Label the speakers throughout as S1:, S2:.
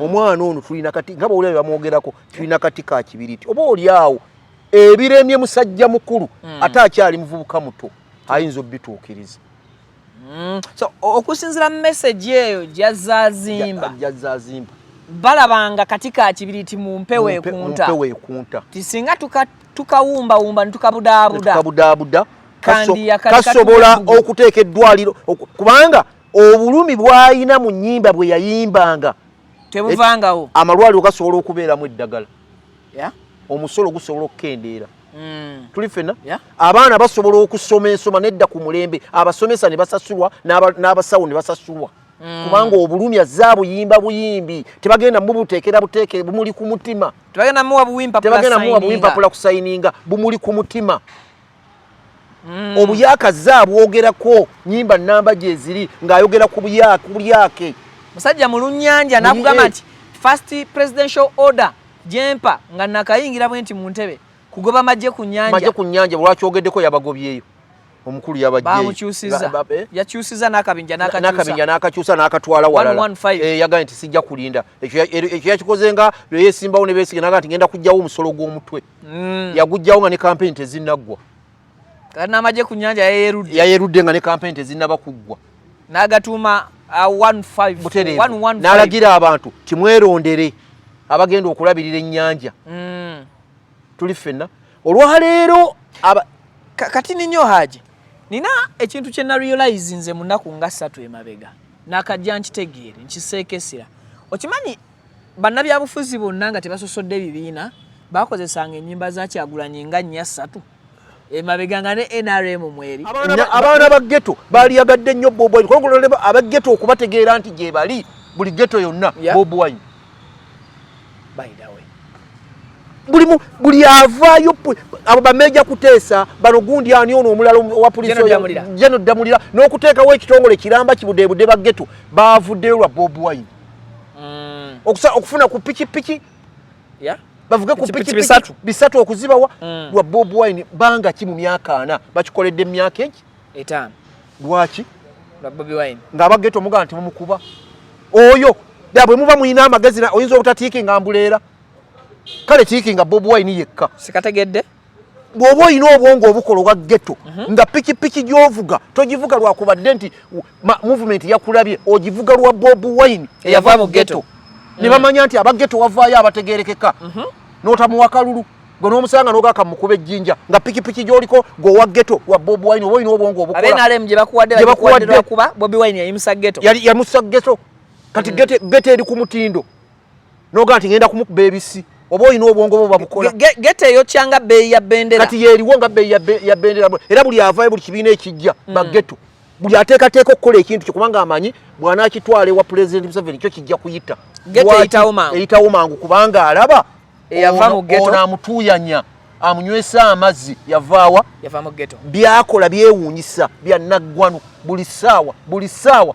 S1: Omwana ono tulina kati nga bwowulira bye bamwogerako, tulina kati ka kibiriti oba oli awo ebiremye musajja mukulu ate akyali muvubuka muto ayinza obituukiriza.
S2: So okusinziira mu message eyo gyazazimba,
S1: Jazazimba,
S2: balabanga kati ka kibiriti mu mpewo ekunta.
S1: Mpewo ekunta.
S2: Ti singa tukawumbawumba ne tukabudaabuda,
S1: tukabudaabuda,
S2: Kandi akali
S1: kasobola
S2: katuwa
S1: okuteeka eddwaliro kubanga obulumi bw'ayina mu nnyimba bwe yayimbanga
S2: tebuvangawo.
S1: Amalwaliro gasobola okubeeramu eddagala, omusolo gusobola okukendeera. Tuli ffenna?
S2: Yeah.
S1: Abaana basobola okusoma ensoma nedda ku mulembe, abasomesa ne basasulwa n'abasawo ne basasulwa, kubanga obulumi azze abuyimba buyimbi, tebagenda mubuteekera buteekere, bumuli ku mutima.
S2: Tebagenda muwa buwimpapula.
S1: Tebagenda muwa buwimpapula kusayininga, bumuli ku mutima. Obuyaaka azze abwogerako, nyimba namba gyeziri ng'ayogera ku buyaaka, ku bulyake.
S2: Musajja mu lunnyanja n'akugamba nti first presidential order gyempa nga nakayingira bwe nti mu ntebe, kugoba magye ku
S1: Maje
S2: nnyanja.
S1: Ku nnyanja lwakyogeddeko, yabagobyeyo, omukulu yabajjeyo.
S2: Bamukyusiza. Yakyusiza n'akabinja n'akakyusa.
S1: N'akabinja n'akakyusa n'akatwala walala.
S2: 115.
S1: Yagambye nti sijja kulinda. Ekyo yakikoze nga lwe yeesimbawo ne beesiga, naga nti ngenda kuggyawo omusolo gw'omutwe. Yagugjawo nga ne kampeyini tezinnaggwa.
S2: Kati n'amagye ku nnyanja yayerudde.
S1: Yayerudde nga ne kampeyini tezinnaba kuggwa.
S2: N'agatuuma 15
S1: Butereevu.
S2: 115.
S1: N'alagira abantu timwerondere abagenda okulabirira ennyanja. Tuli ffenna olwaleero
S2: Kati ninyo Haji, nina ekintu kye narealize nze mu nnaku nga 3 emabega, nakajja nkitegeere nkiseekesera. Okimanyi bannabyabufuzi bonna nga tebasosodde ebibiina bakozesanga ennyimba za Kyagulanyi nga nnya ssatu emabega nga ne NRM mweri.
S1: Abaana ba ghetto baaliyagadde nnyo Bobi Wine, kubanga aba ghetto okubategeera nti gye bali buli ghetto yonna, Bobi Wine.
S2: By the way,
S1: buli avaayo abo bameja kuteesa bano gundi ani ono omulala owa poliisi.
S2: General Damulira.
S1: General Damulira, n'okuteekawo ekitongole kiramba kibudeebude ba ghetto baavuddeyo lwa Bobi Wine. Okufuna ku pikipiki, bavuge ku
S2: Pikipiki
S1: pikipiki
S2: 300.
S1: 300 okuzibawa lwa Bobi Wine. Banga ki mu myaka 40 bakikoledde mu myaka egi?
S2: 5.
S1: Lwaki?
S2: Lwa Bobi Wine.
S1: Ng'aba ghetto mugamba nti mumukuba oyo ddala bwe muba mulina amagezi oyinza obutatiikinga mbuleera, kale tiikinga Bobi Wine yekka.
S2: Sikategedde.
S1: Bw'oba olina obwongo obukola obwa ghetto, nga pikipiki gy'ovuga togivuga lwakubadde nti movement yakulabye, ogivuga lwa Bobi Wine
S2: eyava mu ghetto,
S1: ne bamanya nti aba ghetto wavaayo abategerekeka, n'otamuwa kalulu gwe n'omusanga n'ogaka mukuba ejjinja nga pikipiki gy'oliko gwe owa ghetto wa Bobi Wine, oba olina obwongo obukola.
S2: Abe NRM gye bakuwadde
S1: Gye
S2: bagikuwadde
S1: bakuwadde.
S2: lwakuba Bobi Wine yayimusa ghetto.
S1: Yali yamusa ghetto. Kati ghetto eri ku mutindo noga nti ngenda kumukuba ebisi, oba olina obwongo bwo babukola.
S2: Ghetto eyokyanga bbeeyi ya bendera.
S1: Kati yeeriwo nga bbeeyi ya bendera, era buli avaayo, buli kibiina ekijja, ba ghetto buli ateekateeka okukola ekintu kye, kubanga amanyi bw'anaakitwala ewa Pulezidenti Museveni kyo kijja kuyita.
S2: Ghetto
S1: Lwaki?
S2: eyitawo mangu.
S1: Eyitawo mangu kubanga alaba
S2: eyava mu ghetto.
S1: Ono amutuuyanya amunywesa amazzi yavaawa?
S2: Yava mu ghetto.
S1: Byakola byewuunyisa bya naggwano, buli ssaawa buli ssaawa.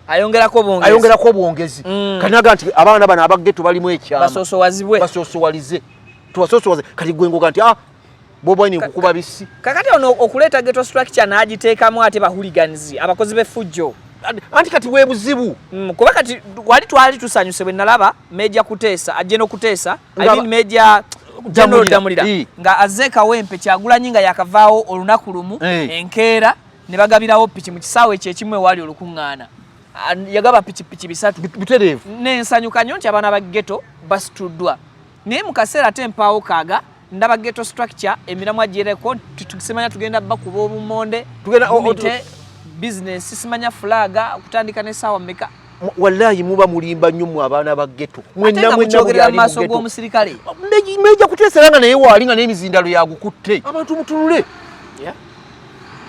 S2: Ayongerako obwongezi.
S1: Ayongerako obwongezi. Kati naga nti abaana bano aba ghetto balimu ekyama.
S2: Basoosowazibwe.
S1: Basoosowalize, tubasosowaze. Kati gwe ngoga nti Bobi Wine nkukuba bisi.
S2: Kakati ono okuleeta ghetto structure n'agiteekamu ate ba hooligans, abakozi b'effujjo.
S1: Anti kati bwe buzibu.
S2: Kuba kati wali twali tusanyuse bwe nalaba Major Kuteesa ajje n'okuteesa, I
S1: Nga
S2: mean Major General
S1: Damulira.
S2: Damulira nga azze Kawempe, Kyagulanyi nga yakavaawo olunaku lumu, enkeera ne bagabirawo piki mu kisaawe ekyo ekimu ewaali olukuŋŋaana. Yagaba pikipiki 300.
S1: Butereevu.
S2: Nensanyuka nnyo nti abaana ba ghetto basituddwa, naye mu kaseera ate mpaawo kaaga ndaba ghetto structure emiramwa gyereko, simanya tugenda bakuba obumonde, bumite business, simanya fulaga okutandika n'essaawa mmeka.
S1: Wallahi muba mulimba nnyo mmwe abaana ba ghetto.
S2: Ate
S1: Mwenna
S2: nga
S1: mwenna
S2: mukyogerera
S1: buli
S2: mu
S1: ali mu
S2: maaso
S1: ghetto.
S2: g'omusirikale.
S1: Meja kuteesera nga naye waali nga n'emizindalo yagukutte. Abantu mutunule.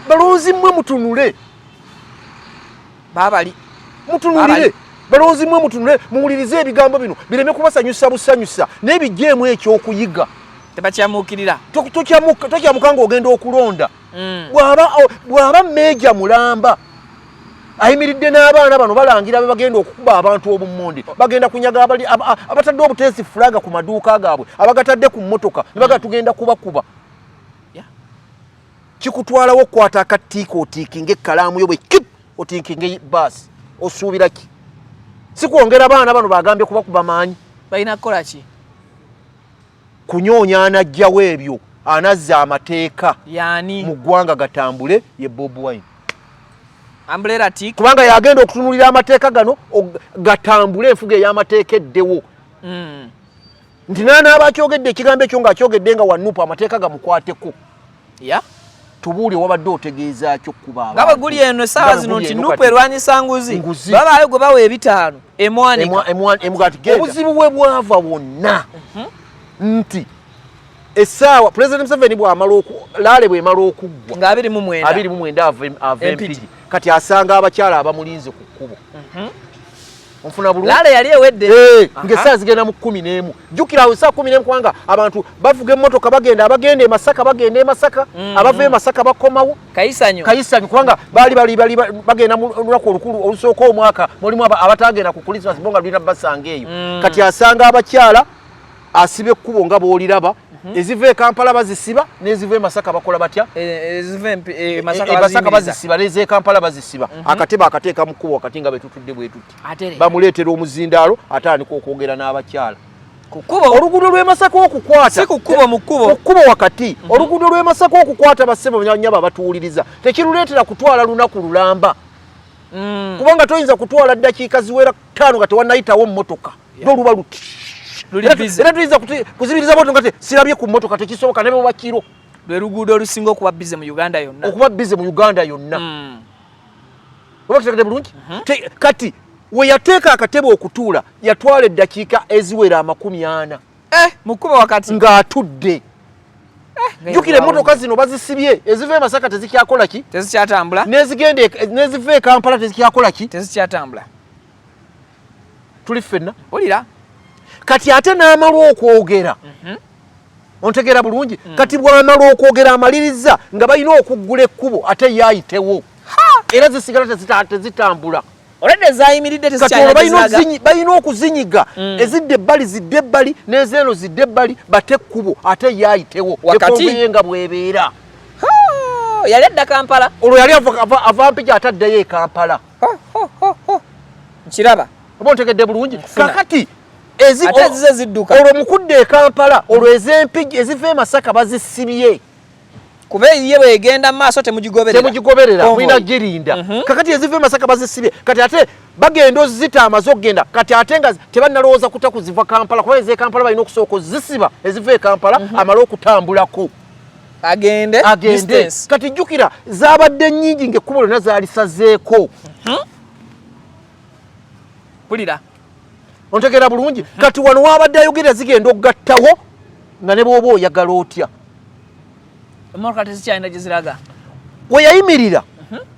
S1: Balonzi mmwe mutunule.
S2: Baabali.
S1: Mutunulire.
S2: Baabali.
S1: Balonzi mmwe mutunule, muwulirize ebigambo bino bireme kubasanyusa busanyusa, naye bijjeemu ekyokuyiga.
S2: Tebakyamuukirira.
S1: Tokyamuka ng'ogenda okulonda. Bw'aba meeja mulamba ayimiridde n'abaana bano balangira be bagenda okukuba abantu obummonde, bagenda kunyaga abatadde obuteesi fulaga ku maduuka gaabwe, abagatadde ku mmotoka, ne bagamba tugenda kubakuba. Kikutwalawo okukwata akatiiko otiikinga ekkalaamu yo bwe kip otiikinga baasi, osuubira ki? Si kwongera baana bano bagambye kubakuba maanyi.
S2: Balina kukola ki?
S1: Kunyoonya anajjawo ebyo, anazza amateeka
S2: yani
S1: mu ggwanga gatambule, ye Bobi Wine.
S2: Umbrella tick.
S1: Kubanga yagenda okutunulira amateeka gano gatambule, enfuga ey'amateeka eddewo. Nti naanaaba akyogedde ekigambo ekyo ng'akyogedde nga wa NUP, amateeka gamukwateko. Tubuulye, wabadde otegeeza ki okuba
S2: Nga bwe guli eno essaawa zino nti NUP erwanyisa nguzi.
S1: Nguzi.
S2: Babaayo gwe bawa 500 emwanika.
S1: Obuzibu bwe bwava wonna nti essaawa President Museveni bwamala rally bwemala okuggwa
S2: nga 29
S1: 29 ava
S2: Empigi.
S1: Empigi, kati asanga abakyala abamulinze ku kkubo. Onfuna bulungi?
S2: Rally yali ewedde.
S1: Ng'essaawa zigenda mu 11. Jjukira awo essaawa 11, kubanga abantu bavuga emmotoka bagenda, abagenda e Masaka bagenda e Masaka, abava e Masaka bakomawo.
S2: Kayisanyo.
S1: Kayisanyo, kubanga baali bali bagenda mu lunaku olukulu olusooka omwaka, mulimu abatagenda ku Christmas bo nga lulina basanga eyo. Kati asanga abakyala asiba ekkubo nga bw'oliraba, eziva e Kampala bazisiba, n'eziva e Masaka bakola batya?
S2: Eziva Masaka
S1: E Masaka
S2: baziyimiriza.
S1: Bazisiba, n'ez'e Kampala bazisiba. Akatebe akateeka mu kkubo wakati nga betutudde bwe tutti.
S2: Atere.
S1: Bamuleetera omuzindaalo, atandika okwogera n'abakyala.
S2: Ku kkubo.
S1: Oluguudo lw'e Masaka okukwata
S2: Si ku kkubo, mu kkubo.
S1: Ku kkubo wakati. Oluguudo lw'e Masaka okukwata, bassebo nyaba batuwuliriza, tekiruleetera kutwala lunaku lulamba, kubanga toyinza kutwala ddakiika ziwera 5 nga tewannayitawo mmotoka, lwo luba luti.
S2: Luli busy.
S1: Era tuyinza kuzibiriza moto nga sirabye ku mmotoka, tekisoboka ne bwe kiro.
S2: Lwe luguudo olusinga okuba busy mu Uganda yonna.
S1: Okuba busy mu Uganda yonna. Oba kitegedde bulungi? Kati we yateeka akatebe okutuula, yatwala eddakiika eziwera 40.
S2: Mu kkubo wakati.
S1: Ng'atudde.
S2: Nga
S1: Jjukira
S2: yagwawo.
S1: Emmotoka zino bazisibye, eziva e Masaka tezikyakola ki?
S2: Tezikyatambula.
S1: N'ezigenda n'eziva e Kampala tezikyakola ki?
S2: Tezikyatambula.
S1: Tuli ffenna?
S2: Mpulira.
S1: Kati ate n'amala okwogera, ontegeera bulungi? Kati bw'amala okwogera amaliriza nga balina okuggula ekkubo ate ye ayitewo, era zisigala tezitambula.
S2: Olwedde zayimiridde.
S1: Kati olwo
S2: Tezikyalina
S1: balina
S2: gye ziraga.
S1: Balina okuzinyiga, ezidde ebbali zidde ebbali, n'ezeeno zidde ebbali, bate ekkubo ate ye ayitewo.
S2: Wakati.
S1: Ekonvoye nga bw'ebeera.
S2: Ha, yali adda Kampala.
S1: Olwo yali ava Mpigi ate addayo e Kampala.
S2: Ho, ho, ho, ho. Nkiraba.
S1: Oba ontegedde bulungi?
S2: Nkufuna.
S1: Kakati
S2: Ate ezize zidduka.
S1: Olwo mukudde e Kampala, olwo ez'Empigi eziva e Masaka bazisibye.
S2: Kuba ye bwegenda mu maaso temugigoberera.
S1: Temugigoberera.
S2: Convoy.
S1: Mulina girinda. Kakati eziva e Masaka bazisibye, kati ate bagenda ozita amaze okugenda, kati ate nga tebannalowooza kuta kuziva Kampala, kuba ez'e Kampala balina okusooka ozisiba, eziva e Kampala amale okutambulako.
S2: Agende.
S1: Agende.
S2: Distance.
S1: Kati jjukira zaabadde nnyingi ng'ekkubo lyonna zaalisazeeko.
S2: Mpulira.
S1: Ontegeera bulungi? Kati wano wabadde ayogera zigenda okugattawo nga ne bw'oba oyagala otya.
S2: Emmotoka tezikyalina gye ziraga.
S1: We yayimirira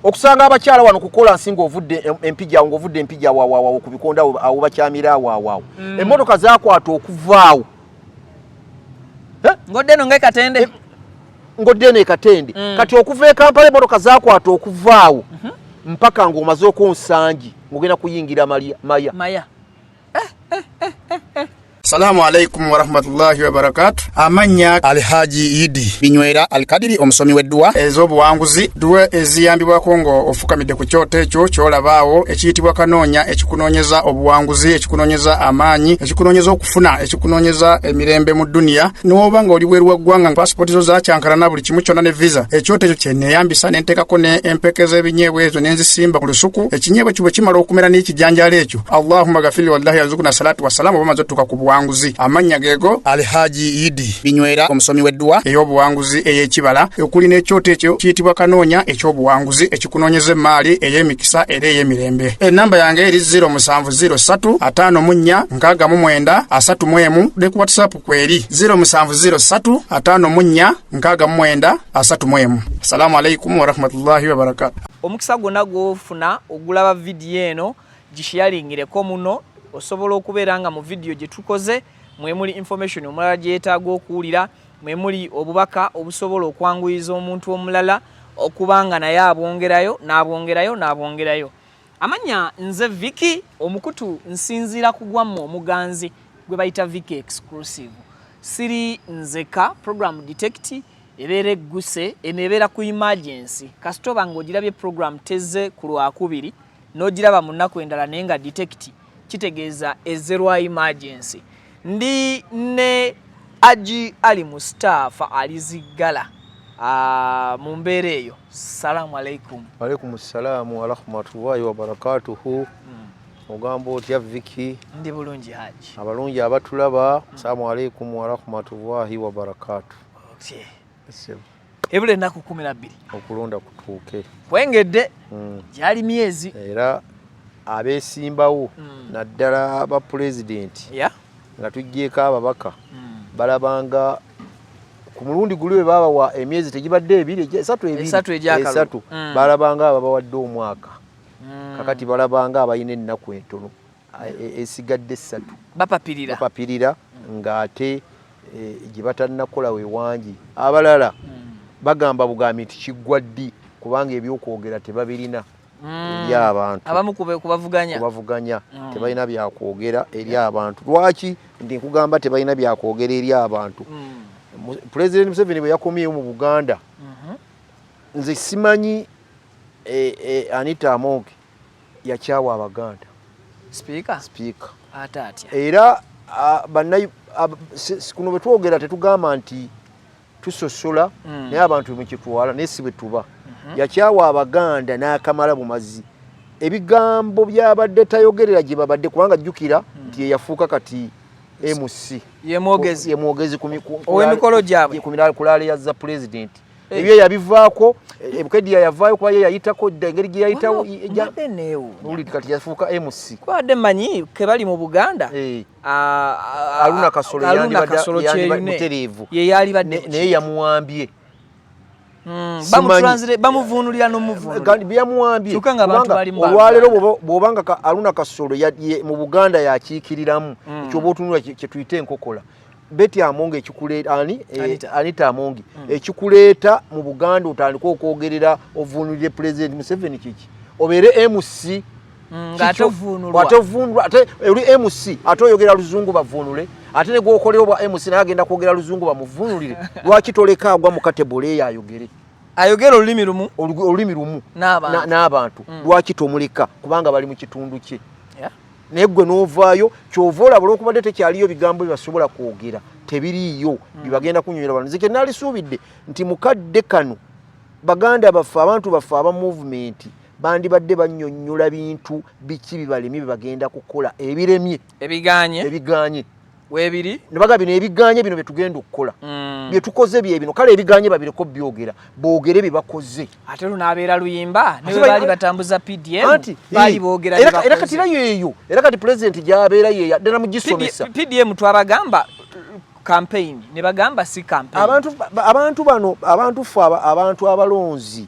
S1: okusanga abakyala wano ku kolansi ng'ovudde Empigi awo, ng'ovudde Empigi awo awo awo ku bikonde awo awo bakyamira awo awo awo, emmotoka zakwata okuvaawo.
S2: Ng'odde eno nga e Katende.
S1: Ng'odde eno e Katende. Kati okuva e Kampala emmotoka zakwata okuvaawo mpaka ng'omaze okunsangi ng'ogenda kuyingira Maya.
S2: Maya.
S3: Salamu alaikum warahmatullahi wabarakatu. Amannya
S4: Alhaji Idi Binywera Alkadiri, omusomi w'edduwa
S3: ez'obuwanguzi, dduwa eziyambibwako nga ofukamidde ku kyoto ekyo ky'olabaawo ekiyitibwa kanoonya, ekikunoonyeza obuwanguzi, ekikunoonyeza amaanyi, ekikunoonyeza okufuna, ekikunoonyeza emirembe mu duniya. N'oba nga oli bweru wa ggwanga, pasipooti zo zakyankalana, buli kimu kyonna ne visa, ekyoto ekyo kyeneeyambisa ne nteekako ne empeke z'ebinyeebwa ezo ne nzisimba ku lusuku. Ekinyeebwa ekyo bwe kimala okumera n'ekijanjaalo ekyo, Allahumma gafiri wallahi yarzuquna salatu wassalamu, oba omaze otuuka ku buwanguzi. Amannya geego
S4: Alhaji Idi Binywera, omusomi w'edduwa
S3: ey'obuwanguzi ey'ekibala, okuli n'ekyoto ekyo kiyitibwa kanoonya eky'obuwanguzi, ekikunoonyeza emaali ey'emikisa era ey'emirembe. Enamba yange eri 0703 54 69 31, ne ku WhatsApp kweri 0703 54 69 31. Assalamu alaikum warahmatullahi wabarakatu.
S2: Omukisa gwonna gw'ofuna ogulaba vidiyo eno, gisharingireko muno. Osobola okubeera nga mu vidiyo gye tukoze mwe muli information omulala gye yeetaaga okuwulira, mwe muli obubaka obusobola okwanguyiza omuntu omulala okuba nga naye abwongerayo n'abwongerayo n'abwongerayo. Amannya nze Vicky omukutu, nsinziira ku gwammwe omuganzi gwe bayita Vicky Exclusive. Siri nzeka, program Detect ebeera egguse eno ebeera ku emergency. Kasita oba ng'ogirabye program tezze ku Lwakubiri n'ogiraba mu nnaku endala, naye nga Detect Kitegeeza ezerwa emergency. Ndi ne Haji Ali Mustafa Aliziggala mu mbeera eyo. Salaamu alaikum.
S1: Alaikum salaamu warahmatullahi wabarakatuhu. Ogamba otya, Viki?
S2: Ndi bulungi, Haji.
S1: Abalungi abatulaba, salaamu alaikum warahmatullahi wabarakatuh.
S2: Okay. Ebula ennaku 12
S1: okulonda kutuuke.
S2: Kwengedde gyali myezi.
S1: Era abeesimbawo, naddala ba pulezidenti, nga tugyeko ababaka, balabanga ku mulundi guli bwe babawa emyezi tegibadde ebiri, esatu, ebiri,
S2: Esatu egy'akalulu.
S1: Esatu, balabanga ababawadde omwaka. Kakati balabanga abalina ennaku entono esigadde 3.
S2: Bapapirira.
S1: Bapapirira ng'ate gye batannakola wewangi. Abalala bagamba bugambi nti kiggwa ddi, kubanga ebyokwogera tebabirina eri abantu.
S2: Abamu kubavuganya.
S1: Kubavuganya tebalina byakwogera eri abantu. Lwaki nti nkugamba tebalina byakwogera eri abantu? Pulezidenti Museveni bwe yakomyewo mu Buganda, nze simanyi Anita Among yakyawa Abaganda.
S2: Sipiika.
S1: Sipiika.
S2: Ate atya?
S1: Era kuno bwe twogera tetugamba nti tusosola, naye abantu mukitwala, naye si bwe tuba. Yakyawa Abaganda n'akamala bumazi ebigambo byabadde tayogerera gye babadde, kubanga jjukira nti ye yafuuka kati MC.
S2: Ye mwogezi.
S1: Ye mwogezi
S2: Ow'emikolo gyabwe.
S1: Ku rally ya za pulezidenti. Ebyo yabivaako, Bukedia yavaayo kuba ye yayitako dda, engeri gye yayitawo.
S2: Mbadde neewuunya.
S1: Owulidde, kati yafuuka MC.
S2: Kubadde mmanyi ke bali mu Buganda.
S1: Haruna Kasolo.
S2: Haruna Kasolo
S1: yandibadde
S2: Kyeyune.
S1: Mutereevu.
S2: Ye yalibadde.
S1: Naye yamuwambye. Simanyi.
S2: Bamuvuunulira n'omuvuunulira.
S1: Kandi byamuwambye.
S2: Kyokka ng'abantu
S1: Kubanga
S2: bali mu
S1: olwaleero
S2: Buganda.
S1: Bw'obanga Haruna Kasolo mu Buganda yakiikiriramu, ekyoba otunula kye tuyita enkokola. Betty Among ekikuleeta ani?
S2: Anita.
S1: Anita Among, ekikuleeta mu Buganda otandike okwogerera, ovuunulire President Museveni kiki? Obeere MC.
S2: Ng'ate ovuunulwa.
S1: Ate ovuunulwa, ate oli MC, ate oyogera luzungu bavuunule, ate ne gwokolera obwa MC naye agenda kwogera luzungu bamuvuunulire. Lwaki toleka agwa mu category eyo ayogere?
S2: Ayogera olulimi lumu.
S1: Olulimi lumu
S2: N'abantu.
S1: N'abantu. Lwaki tomuleka? Kubanga bali mu kitundu kye. Naye gwe n'ovaayo, kyova olaba olwokubadde tekyaliyo bigambo bye basobola kwogera, tebiriiyo byebagenda kunyonyola bano. Nze kyenalisuubidde nti mukadde kano baganda baffe, abantu baffe aba movement bandibadde bannyonnyola bintu biki bibalemye, bye bagenda kukola ebiremye.
S2: Ebiganye.
S1: Ebiganye.
S2: Weebiri.
S1: Ne bagamba bino ebiganye, bino bye tugenda okukola, bye tukoze bye bino. Kale ebiganye babireko byogera, boogere bye bakoze.
S2: Ate lunaabeera luyimba ne
S1: Ate
S2: bwe baali batambuza PDM,
S1: Anti
S2: baali boogera
S1: era
S2: bye
S1: era kati
S2: bakoze.
S1: era yeeyo, era kati pulezidenti gy'abeera yeeya ddala mugisomesa.
S2: PDM twabagamba campaign, ne bagamba si campaign.
S1: Abantu bano, abantu ffe abantu abalonzi,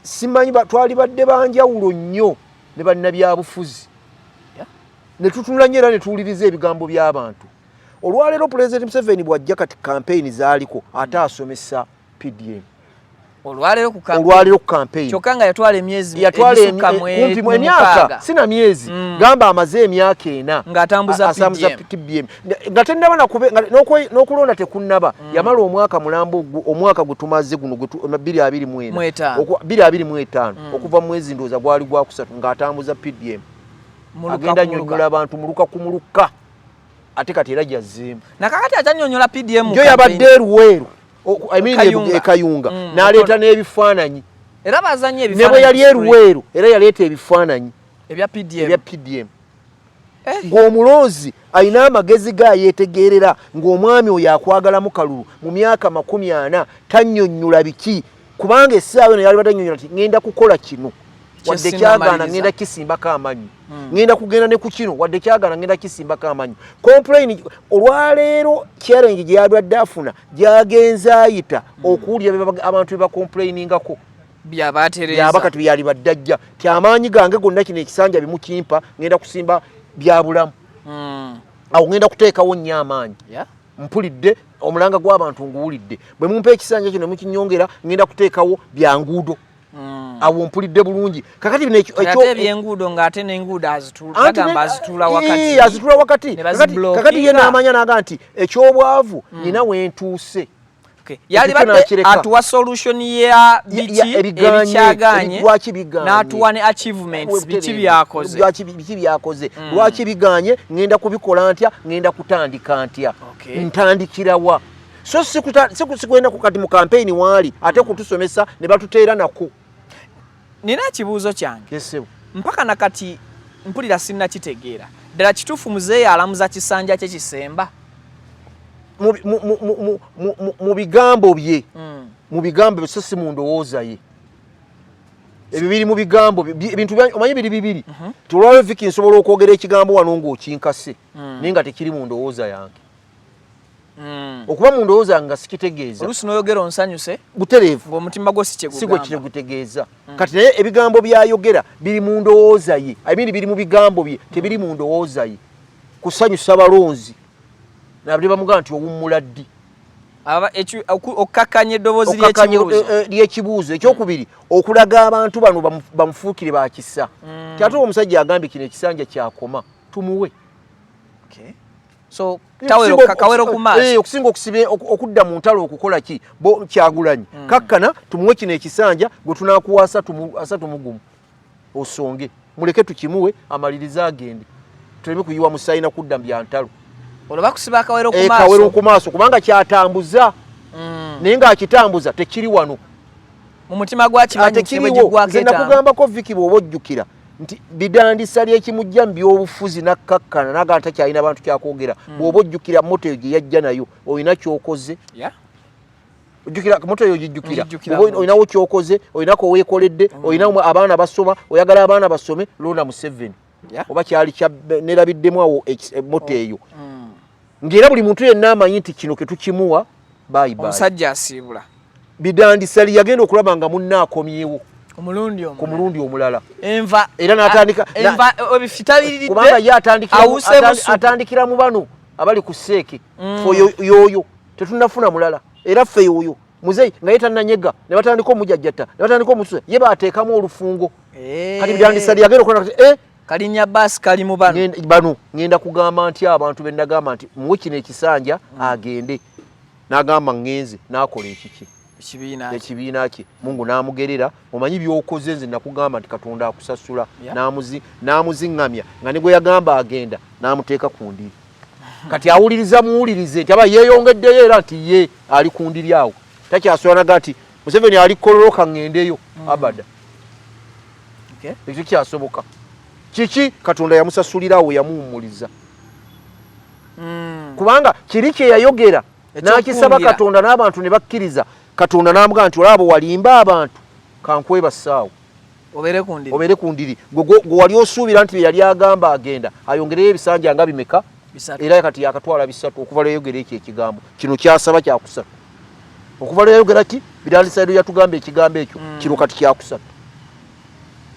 S1: simanyi twali badde banjawulo nnyo ne bannabyabufuzi. Ne tutunula nnyo era ne tuwuliriza ebigambo by'abantu. Olwaleero Pulezidenti Museveni bw'ajja kati campaign zaaliko, ate asomesa PDM.
S2: Olwaleero ku campaign.
S1: Olwaleero ku campaign.
S2: Kyokka nga yatwala emyezi
S1: yatwala
S2: egisukka
S1: kumpi
S2: mu
S1: emyaka
S2: mukaaga.
S1: Sina myezi, gamba amaze emyaka 4
S2: Ng'atambuza
S1: atambuza
S2: PDM.
S1: PDM nga tennaba nakube nga n'okulonda tekunnaba. Yamala omwaka mulamba omwaka gwe tumaze guno 2024.
S2: Mwetaano.
S1: 2025, okuva mu mwezi ndowooza gwali gwakusatu ng'atambuza PDM.
S2: Muluka
S1: Agenda
S2: ku muluka.
S1: nnyonnyola abantu muluka ku muluka, ate kati era gyazzeemu.
S2: Nakakati akyanyonyola PDM
S1: Jo
S2: campaign.
S1: yabadde eruweeru, I mean,
S2: Kayunga.
S1: e Kayunga, n'aleeta n'ebifaananyi.
S2: Era bazanye
S1: Ne bwe yali
S2: ebifaananyi ku screen.
S1: eruweeru era yaleeta ebifaananyi
S2: ebya PDM.
S1: Ebya PDM.
S2: Eh.
S1: Ng'omulonzi alina amagezi ge ayeetegerera ng'omwami oyo akwagalamu kalulu mu myaka 40 tannyonnyola biki, kubanga essaawa eno yali batannyonnyola nti ŋŋenda kukola kino wadde kyagaana,
S2: Kyesinnamaliriza.
S1: ŋŋenda kisimbako amannyo, ŋŋenda kugenda ne ku kino wadde kyagaana, ŋŋenda kisimbako amannyo. Complain olwaleero challenge gye yabadde afuna gy'agenze ayita okuwulira abantu bye bacomplainingako.
S2: Byabatereeza.
S1: Byaba kati byali baddajja ti amaanyi gange gonna kino ekisanja bimukimpa, ŋŋenda kusimba byabulamu, awo ŋŋenda kuteekawo nnyo amaanyi. Mpulidde omulanga gw'abantu, nguwulidde, bwe mumpa ekisanja kino mukinyongera, ŋŋenda kuteekawo byanguudo. Awo mpulidde bulungi. Kakati bino
S2: Ate ebyenguudo ng'ate n'enguudo
S1: Anti
S2: bagamba azituula wakati.
S1: Azituula wakati.
S2: Ne
S1: Kakati ye
S2: baziblockinga.
S1: n'amanya n'aga nti ekyobwavu nina wentuuse.
S2: Okay. Yalibadde atuwa solution ya biki ebikyaganye,
S1: lwaki biganye,
S2: n'atuwa ne achievements, biki byakoze,
S1: lwaki biki byakoze, lwaki biganye, ngenda kubikola ntya, ngenda kutandika ntya, ntandikirawa. So sikwenda kati mu campaign waali ate kutusomesa ne batuteera nako.
S2: Nina ekibuuzo kyange. Mpaka nakati mpulira sinnakitegeera ddala kituufu muzeeyi alamuza kisanja kye kisemba?
S1: Mu bigambo bye, mu bigambo bye, so si mu ndowooza ye. Ebyo biri mu bigambo ebintu omanyi biri bibiri. Tulwayo Viki, nsobola okwogera ekigambo wano ng'okinkase, naye nga tekiri mu ndowooza yange. Okuba mu ndowooza yange nga sikitegeeza.
S2: Oluusi n'oyogera onsanyuse
S1: butereevu
S2: ng'omutima gwo si
S1: kyegugamba, si gwe kitegutegeeza. Kati naye ebigambo byayogera biri mu ndowooza ye, I mean biri mu bigambo bye, tebiri mu ndowooza ye. Kusanyusa balonzi nabye bamugamba nti owummula ddi?
S2: Okkakkanya eddoboozi
S1: ly'ekibuuzo. Ekyokubiri, okulaga abantu bano bamufuukire bakisa ti ate omusajja agambye kino ekisanja kyakoma, tumuwe.
S2: So kawero ku maaso
S1: okusinga okusibe okudda mu ntalo okukola ki bo Kyagulanyi. Kakkana tumuwe kino ekisanja gwe tunakuwa 31 osonge, muleke tukimuwe amalirize agende, tuleme kuyiwa musaayi na kudda mu bya ntalo.
S2: Olwo bakusiba akawero ku maaso,
S1: kawero ku maaso, kubanga kyatambuza, naye ng'akitambuza tekiri wano
S2: mu mutima gwa kimanyi.
S1: Tekiriwo. Nze nakugambako Viki, bw'oba ojjukira nti bidandisa lyekimujja mu byobufuzi nakkakkana naga ntakyalina bantu kyakwogera. Bw'oba ojjukira moto eyo gye yajja nayo, olina kyokoze, ojjukira moto eyo, gijjukira, olinawo kyokoze, olinako weekoledde, olina abaana basoma, oyagala abaana basome, londa Museveni. Oba kyali nerabiddemu awo moto eyo, ng'era buli muntu yenna amanyi nti kino ketukimuwa.
S2: Omusajja asiibula.
S1: Bidandisali yagenda okulaba nga munna akomyewo
S2: ku
S1: mulundi omulala.
S2: Enva
S1: era n'atandika kubanga ye atandikira mu bano abali ku seeke. Yoyo tetunafuna mulala, era ffe yoyo muzeyi nga ye tannanyega ne batandika omujajjata ne batandika omususa, ye bateekamu olufungo. Kati Bidandisali yagenda okulaba
S2: eh, kalinnya baasi kali mu bano.
S1: Bano ngenda kugamba nti abantu be nagamba nti muwe kino ekisanja, agende n'agamba ŋŋenze n'akola ekiki ekibiina kye. Mungu n'amugerera, omanyi byokoze, nze nakugamba nti Katonda akusasula. N'amuziŋŋamya nga ne gwe yagamba agenda n'amuteeka ku ndiri. Kati awuliriza muwulirize nti aba yeeyongeddeyo era nti ye ali ku ndiri awo, takyasobola nti Museveni ali kololoka ŋŋendeyo abada. Ekyo kyasoboka kiki? Katonda yamusasulirawo, yamuwummuliza, kubanga kiri kye yayogera n'akisaba Katonda n'abantu ne bakkiriza. Katonda n'amugamba nti olaba walimba abantu, kankwebasaawo obeere ku ndiri. Gwe wali osuubira nti yali agamba agenda ayongereyo ebisanja nga bimeka, era kati yakatwala 3 okuva lweyogera ekyo ekigambo. Kino kyasaba kyakusatu okuva lweyogera ki Bidandisaido yatugamba ekigambo ekyo. Kino kati kyakusatu,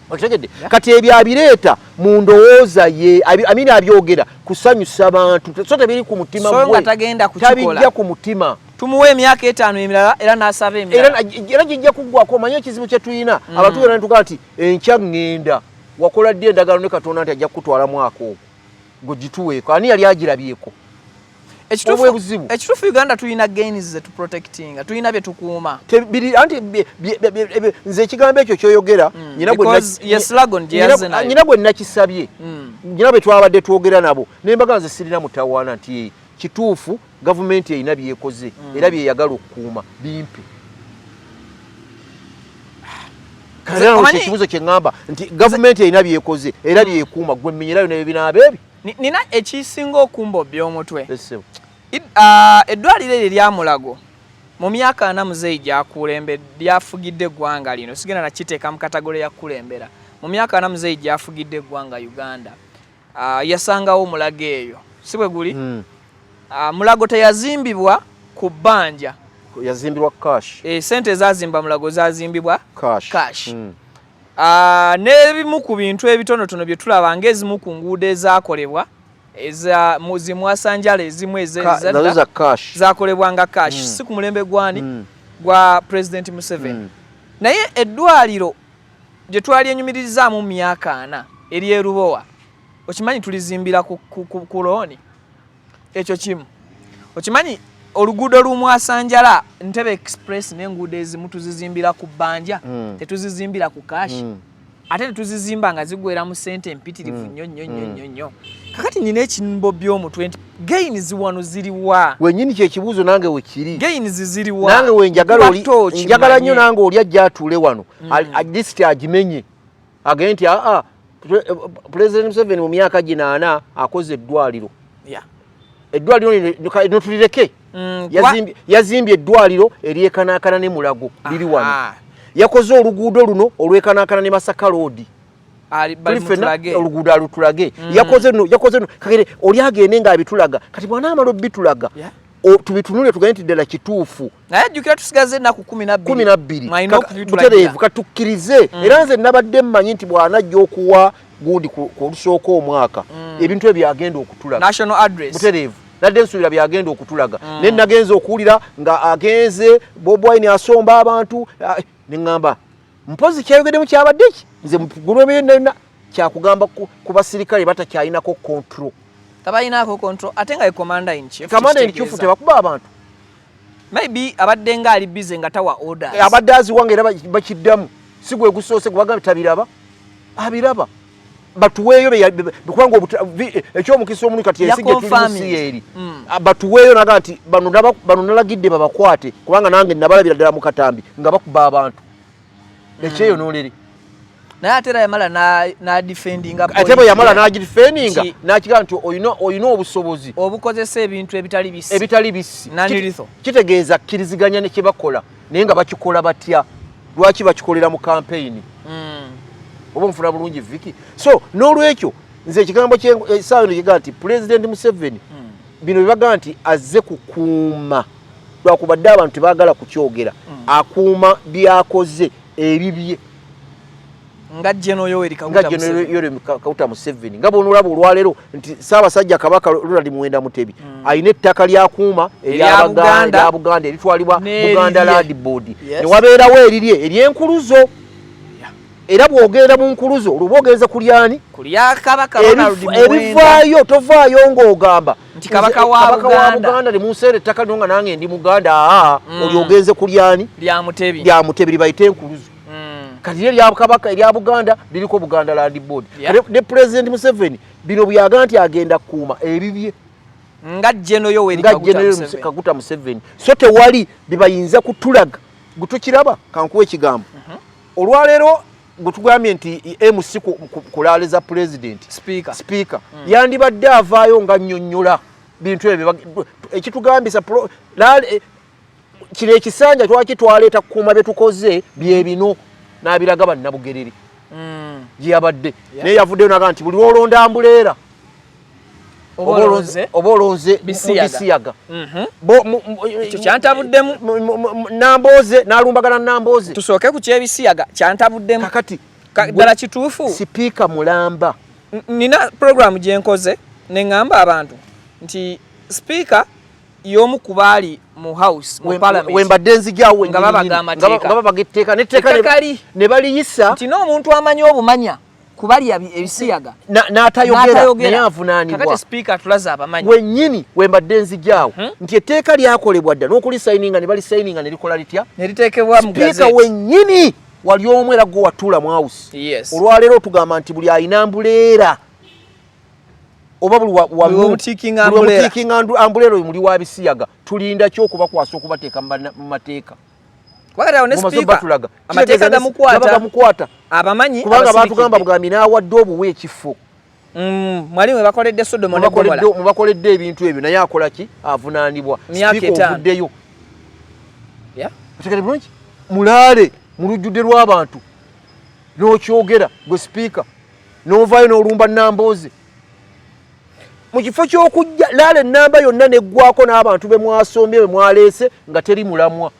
S1: okitegedde? Kati ebyo abireeta mu ndowooza ye, amini abyogera kusanyusa bantu, so tebiri ku mutima
S2: gwe,
S1: tabijja ku mutima.
S2: Tumuwe emyaka 5 emirala era n'asaba emirala.
S1: Era gijja kuggwako. Omanyi ekizibu kye tulina, abantu genda netugaa nti enkya ŋŋenda. Wakola ddi endagaano ne Katonda nti ajja kukutwala mwaka ogwo? Gwe gituweeko, ani yali agirabyeko?
S2: Ekituufu Uganda tulina gains zetuprotectinga, tulina byetukuuma.
S1: Anti nze ekigambo ekyo kyoyogera, nyina gwe nakisabye, nyina bwe twabadde twogera nabo nembaga nze sirina mutawaana nti kituufu gavumenti erina byekoze era byeyagala okukuuma bimpe. Ekibuzo kyeŋŋamba nti gavumenti erina byekoze era byekuuma, gwe mmenyerayo nebyo binaaba ebyo.
S2: Nina ekisinga okumbobya omutwe, eddwaliro eryo eryamulago mu myaka 40 muzeeyi gyakulembe lyafugidde eggwanga lino, sigenda nakiteeka mu category ya kukulembera. Mu myaka 40 muzeeyi gyafugidde eggwanga Uganda, yasangawo Mulago eyo, si bwe guli? Mulago teyazimbibwa ku bbanja.
S1: Yazimbibwa cash.
S2: Sente ezazimba Mulago zazimbibwa cash. N'ebimu ku bintu ebitonotono bye tulaba ng'ezimu ku nguudo ezaakolebwa zimwasanjala ezimu zakolebwanga cash, si ku mulembe gwani, gwa President Museveni. Naye eddwaliro gye twali enyumiririzaamu mu myaka 40 ery'erubowa, okimanyi tulizimbira ku loan? Ekyo kimu okimanyi. Oluguudo lumwasanjala Ntebe Express n'enguudo ezimu tuzizimbira ku bbanja, tetuzizimbira ku cash, ate tetuzizimba nga zigwera mu ssente empitirivu nnyo nnyo nnyo nnyo nnyo. Kakati nina ekimbo by'omutwe nti gains wano ziriwa?
S1: Wenyini kyekibuuzo nange wekiri.
S2: Gains ziriwa?
S1: Nange wenjagala oli
S2: Kuba tooki
S1: njagala nnyo
S2: manye.
S1: Nange oli ajja atuule wano, at least agimenye, agende nti aa, President Museveni mu myaka gino 40 akoze eddwaliro, eddwaliro lino tulireke. Yazimbye eddwaliro eryekanaakana ne Mulago, liri wano. Yakoze oluguudo luno olwekanaakana ne Masaka Road.
S2: Bali
S1: Tuli ffenna
S2: mutulage.
S1: Oluguudo alutulage. Yakoze luno, yakoze luno. Kakere oli agende ng'abitulaga. Kati bw'anaamala obitulaga, tubitunule, tugende nti ddala kituufu.
S2: Naye ajjukira tusigaze ennaku 12.
S1: 12.
S2: Mwalina okubitulagira.
S1: Butereevu, katukkirize. Era nze nabadde mmanyi nti bw'anajja okuwa gundi ku olusooka omwaka, ebintu ebyo agenda okutulaga.
S2: National address.
S1: Butereevu, nadde nsuubira byagenda okutulaga, naye nagenze okuwulira nga agenze Bobi Wine asomba abantu, neŋŋamba mpozi kyayogeddemu kyabadde ki? Nze mugulwemyonna kyakugamba ku basirikale batakyalinako control.
S2: Tabalinaako control, ate nga ye commander in chief.
S1: Commander in chief
S2: Kitegeeza.
S1: tebakuba abantu.
S2: Maybe abadde nga ali busy nga tawa orders.
S1: Abadde aziwa nga era bakiddamu, si gwe gusoose gwe bagambye tabiraba, abiraba. Batuweeyo kubanga ekyomukisa omulungi kati ensi gye tulimu si
S2: Yaconfirming.
S1: eri. Batuweeyo naga nti bano nalagidde babakwate, kubanga nange nabalabira ddala mu katambi nga bakuba abantu ekyeyonoolere.
S2: Naye ate era yamala n'adefendinga
S1: Ate bwe yamala n'agidefendinga, n'akigamba nti olina obusobozi
S2: obukozesa ebintu ebitali bisi.
S1: Ebitali bisi.
S2: Non-lethal.
S1: Kitegeeza kkiriziganya ne kyebakola, naye nga bakikola batya? Lwaki bakikolera mu kampeyini? Oba onfuna bulungi, Viki? So n'olwekyo nze ekigambo essaawa eno kigaa nti President Museveni, bino byebagaa nti azze kukuuma, lwakubadde abantu tebaagala kukyogera, akuuma byakoze ebibye.
S2: Nga General Yoweri
S1: Nga
S2: Kaguta
S1: General
S2: Museveni.
S1: Yoweri Kaguta Museveni, nga bw'onoolaba olwaleero nti Ssaabasajja Kabaka Ronald Muwenda Mutebi alina ettaka lyakuuma
S2: Erya Buganda.
S1: Erya Buganda eritwalibwa
S2: N'erirye.
S1: Buganda Land Board. Ne wabeerawo erirye ery'enkuluzo, era bw'ogenda mu nkuluzo olwo oba ogenze kulyani?
S2: Kulya Kabaka Ronald Muwenda.
S1: Ebivaayo tovaayo ng'ogamba
S2: Nti Kabaka
S1: nze,
S2: wa
S1: Kabaka wa
S2: Buganda.
S1: Buganda nemunseera ettaka lino nga nange ndi Muganda. Aa, oli ogenze kulyani?
S2: Lya Mutebi.
S1: Lya Mutebi libayite enkuluzo. Kati lye lya Kabaka erya Buganda liriko Buganda Land Board. Kati ne President Museveni bino byaga nti agenda kukuuma ebibye.
S2: Nga General Yoweri
S1: nga
S2: Kaguta
S1: General
S2: Museveni.
S1: Kaguta Museveni. So tewali bibayinza kutulaga gwe tukiraba. Kankuwa ekigambo olwaleero gwe tugambye nti MC kulaaliza president.
S2: Speaker.
S1: Speaker yandibadde avaayo nga nnyonnyola bintu ebyo ekitugambisa kino ekisanja twaki twaleeta kukuuma bye tukoze bye bino n'abiraga bannabugerere gye yabadde. Naye yavuddeyo naga nti buli lwolonda umbrella
S2: Oba olonze
S1: oba olonze
S2: bisiyaga.
S1: Bisiyaga.
S2: Ekyo kyantabuddemu.
S1: Nambooze n'alumbagana Nambooze.
S2: Tusooke ku kyebisiyaga, kyantabuddemu.
S1: Kakati
S2: Ddala kituufu?
S1: Sipiika mulamba.
S2: Nina program gye nkoze ne ŋŋamba abantu nti speaker y'omu ku baali mu house, mu parliament,
S1: Wembadde nzijaawo.
S2: Nga babaga amateeka.
S1: Nga babaga etteeka netteeka
S2: Ettaka li.
S1: Ne baliyisa.
S2: Nti n'omuntu amanyi obumanya kubalya ebisiyaga
S1: n'atayogera
S2: n'atayogera.
S1: Naye avunaanibwa.
S2: Kakati speaker tulaze abamanyi.
S1: Wennyini wembadde nzijaawo nti etteeka lyakolebwa dda n'okulisayininga ne balisayininga ne likola litya?
S2: Ne liteekebwa mu
S1: Sipiika
S2: gazette.
S1: wennyini wali omu era gwe watuula mu house. Olwaleero otugamba nti buli alina umbrella oba buli
S2: Buli womutiikinga umbrella.
S1: Womutiikinga umbrella oyo muli wa bisiyaga. Tulinda ki okubakwasa okubateeka mu mateeka?
S2: Kubanga awo ne
S1: Mumaze
S2: speaker
S1: batulaga.
S2: amateeka
S1: Kitegeeza
S2: gamukwata.
S1: gaba gamukwata.
S2: Abamanyi
S1: Kubanga
S2: abasirikidde.
S1: batugamba bugambi n'awadde obuwa ekifo.
S2: Mwali mwe bakoledde Sodom ne Gomora.
S1: Mubakoledde ebintu ebyo, naye akola ki? Avunaanibwa.
S2: Myaka
S1: Sipiika
S2: 5.
S1: ovuddeyo. Otegere bulungi, mulaale mu lujjudde lw'abantu n'okyogera gwe sipiika n'ovaayo n'olumba Nambooze mu kifo ky'okujja laala ennamba yonna neggwako n'abantu be mwasombye be mwaleese nga teri mulamwa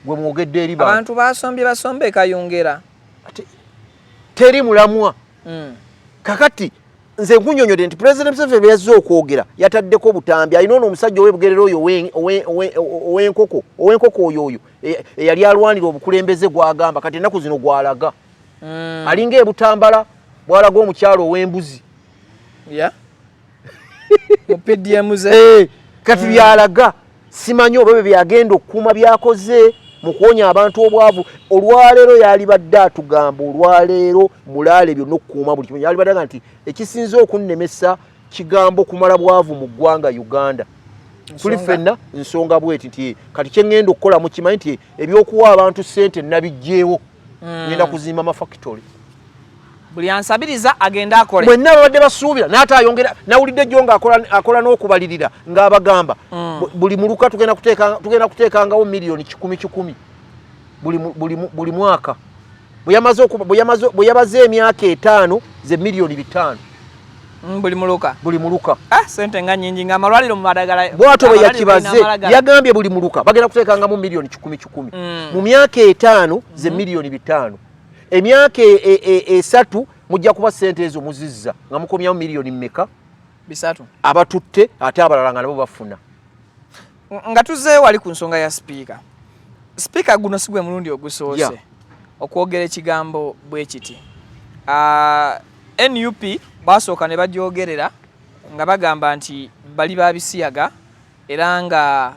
S1: gwe mwogedde eri bantu.
S2: Abantu basombye basombe kayungera.
S1: Ate, teri mulamwa. Kakati nze nkunyonyodde nti President Museveni bwe yazze okwogera yataddeko obutambi. Alina ono omusajja ow'ebugerere oyo ow'enkoko oyo eyali alwanira obukulembeze gwagamba kati ennaku zino gwalaga alinga ebutambala bwalaga omukyalo ow'embuzi.
S2: Mu PDM ze.
S1: Kati byalaga. Simanyi oba bye byagenda okukuuma byakoze mu kuwonya abantu obwavu. Olwaleero yalibadde atugamba, olwaleero mulaale byonna okukuuma buli kimu, yalibadde aga nti ekisinze okunnemesa kigambo kumala bwavu mu ggwanga Uganda, tuli ffenna nsonga bweti nti kati kyeŋŋenda okukola mukimanyi nti ebyokuwa abantu ssente nabijjeewo, ngenda kuzimba mafactory.
S2: Buli ansabiriza agende akole.
S1: Mwenna babadde basuubira n'ate ayongera, nawulidde jjo nga akola n'okubalirira ng'abagamba buli muluka tugenda kuteekangawo miliyoni kikumi kikumi buli mwaka. Bwe yabaze emyaka 5 ze miliyoni 500.
S2: Buli muluka.
S1: Buli muluka.
S2: Ah, sente nga nyingi, nga amalwaliro mu madagala.
S1: Bwatyo bwe yakibaze, yagambye buli muluka bagenda kuteekangamu miliyoni kikumi kikumi mu myaka 5 ze miliyoni 500. Emyaka 3 mujja kuba sente ezo muzizza nga mukomyamu miliyoni mmeka?
S2: 300.
S1: Abatutte ate abalala nga nabo bafuna.
S2: Nga tuzzeeyo wali ku nsonga ya sipiika. Sipiika guno si gwe mulundi ogusoose okwogera ekigambo bwe kiti. NUP basooka ne bagyogerera nga bagamba nti bali ba bisiyaga, era nga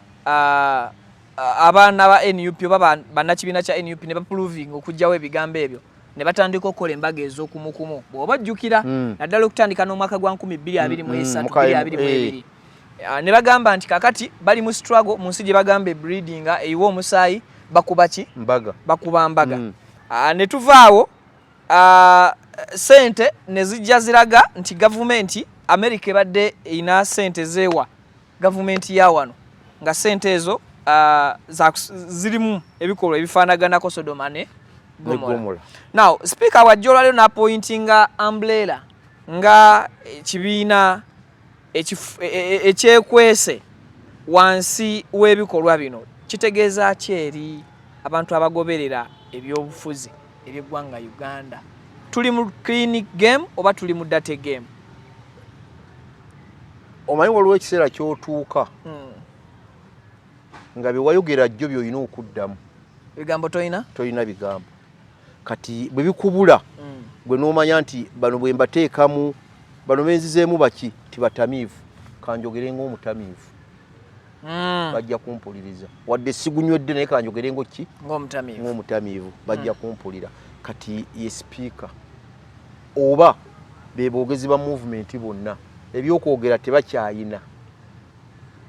S2: abaana ba NUP oba bannakibiina kya NUP ne baprovinga okuggyawo ebigambo ebyo ne batandika okukola embaga ez'okumukumu, bw'oba ojjukira, naddala okutandika n'omwaka gwa 2023, 2022. Ne bagamba nti kakati bali mu struggle mu nsi gye bagamba ebreedinga eyiwa omusaayi, bakuba ki?
S1: Mbaga.
S2: Bakuba mbaga. Ne tuvaawo, sente ne zijja ziraga nti gavumenti America ebadde erina sente zeewa gavumenti ya wano, nga sente ezo zirimu ebikolwa ebifaanaganako Sodoma ne Gomora. Now speaker wajja olwaleero n'apointinga umbrella nga ekibiina ekyekwese wansi w'ebikolwa bino. Kitegeeza ki eri abantu abagoberera ebyobufuzi ebyeggwanga Uganda? Tuli mu clean game oba tuli mu dirty game?
S1: Omanyi waliwo ekiseera ky'otuuka nga bye wayogera jjo by'olina okuddamu.
S2: Ebigambo toyina?
S1: Tolina bigambo. Kati bwe bikubula, gwe n'omanya nti bano bwe mbateekamu, bano benzizeemu baki tibatamiivu, kanjogere ng'omutamiivu, bajja kumpuliriza wadde sigunywedde, naye kanjogere ngo ki?
S2: Ng'omutamiivu.
S1: Ng'omutamiivu, bajja kumpulira. Kati ye sipiika oba be boogezi ba movement bonna ebyokwogera tebakyayina,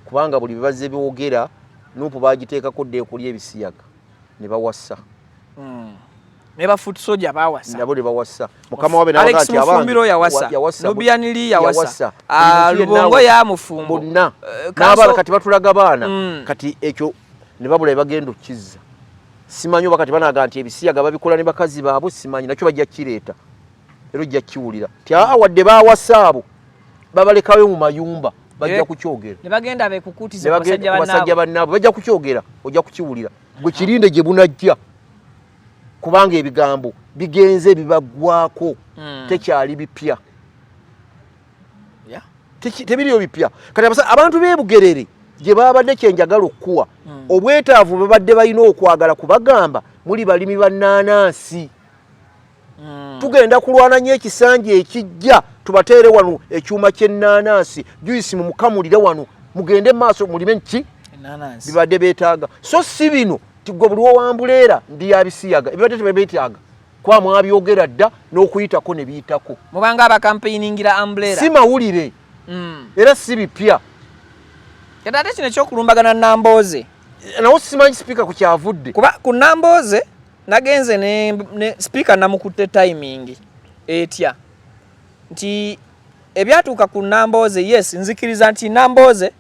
S1: kubanga buli bye bazze boogera, NUP bagiteekako dda ekulya ebisiyaga ne bawasa.
S2: Ne ba foot soldier bawasa.
S1: Nabo ne bawasa. Mukama wabe
S2: n'abaga Alex nti abange Mufumbiro yawasa.
S1: Yawasa.
S2: Nubian Lee yawasa.
S1: Yawasa.
S2: Ah,
S1: Buli muntu yenna
S2: Lubongo
S1: awasa.
S2: ya mufumbo.
S1: Bonna
S2: n'abaana
S1: kati batulaga baana. Kati ekyo ne babula bagenda okukizza, simanyi oba kati banaga nti ebisiyaga babikola ne bakazi baabwe, simanyi, nakyo bajja kukireeta era ojja kukiwulira ti aa wadde bawasa abo babalekayo mu mayumba, bajja kukyogera.
S2: Ne bagenda beekukutiza
S1: Ne
S2: ku
S1: bagenda
S2: basajja
S1: ku basajja
S2: bannaabwe.
S1: Bannaabwe bajja kukyogera, ojja kukiwulira. Gwe kirinde gye bunajja, kubanga ebigambo bigenze bibaggwako. Tekyali bipya. Tebiriyo bipya. Kati abantu b'e Bugerere gye babadde, kyenjagala okukuwa obwetaavu babadde balina okwagala kubagamba muli balimi bannaanansi. Tugenda kulwana nnyo ekisanja ekijja tubateere wano ekyuma ky'ennaanansi juice, mumukamulire wano, mugende maaso mulime ki
S2: Enanansi.
S1: bibadde beetaaga. So si bino ti gwe buli wowambuleera ndi yabisiyaga, ebibadde tebebeetaaga kuba mwabyogera dda n'okuyitako ne biyitako.
S2: Mubanga abakampeiningira umbrella.
S1: Si mawulire era si bipya.
S2: Kati ate kino ekyokulumbagana Nambooze?
S1: Nawo simanyi sipiika ku kyavudde.
S2: Kuba ku Nambooze nagenze ne sipiika namukutte timing etya nti ebyatuuka ku Nambooze, yes, nzikiriza nti Nambooze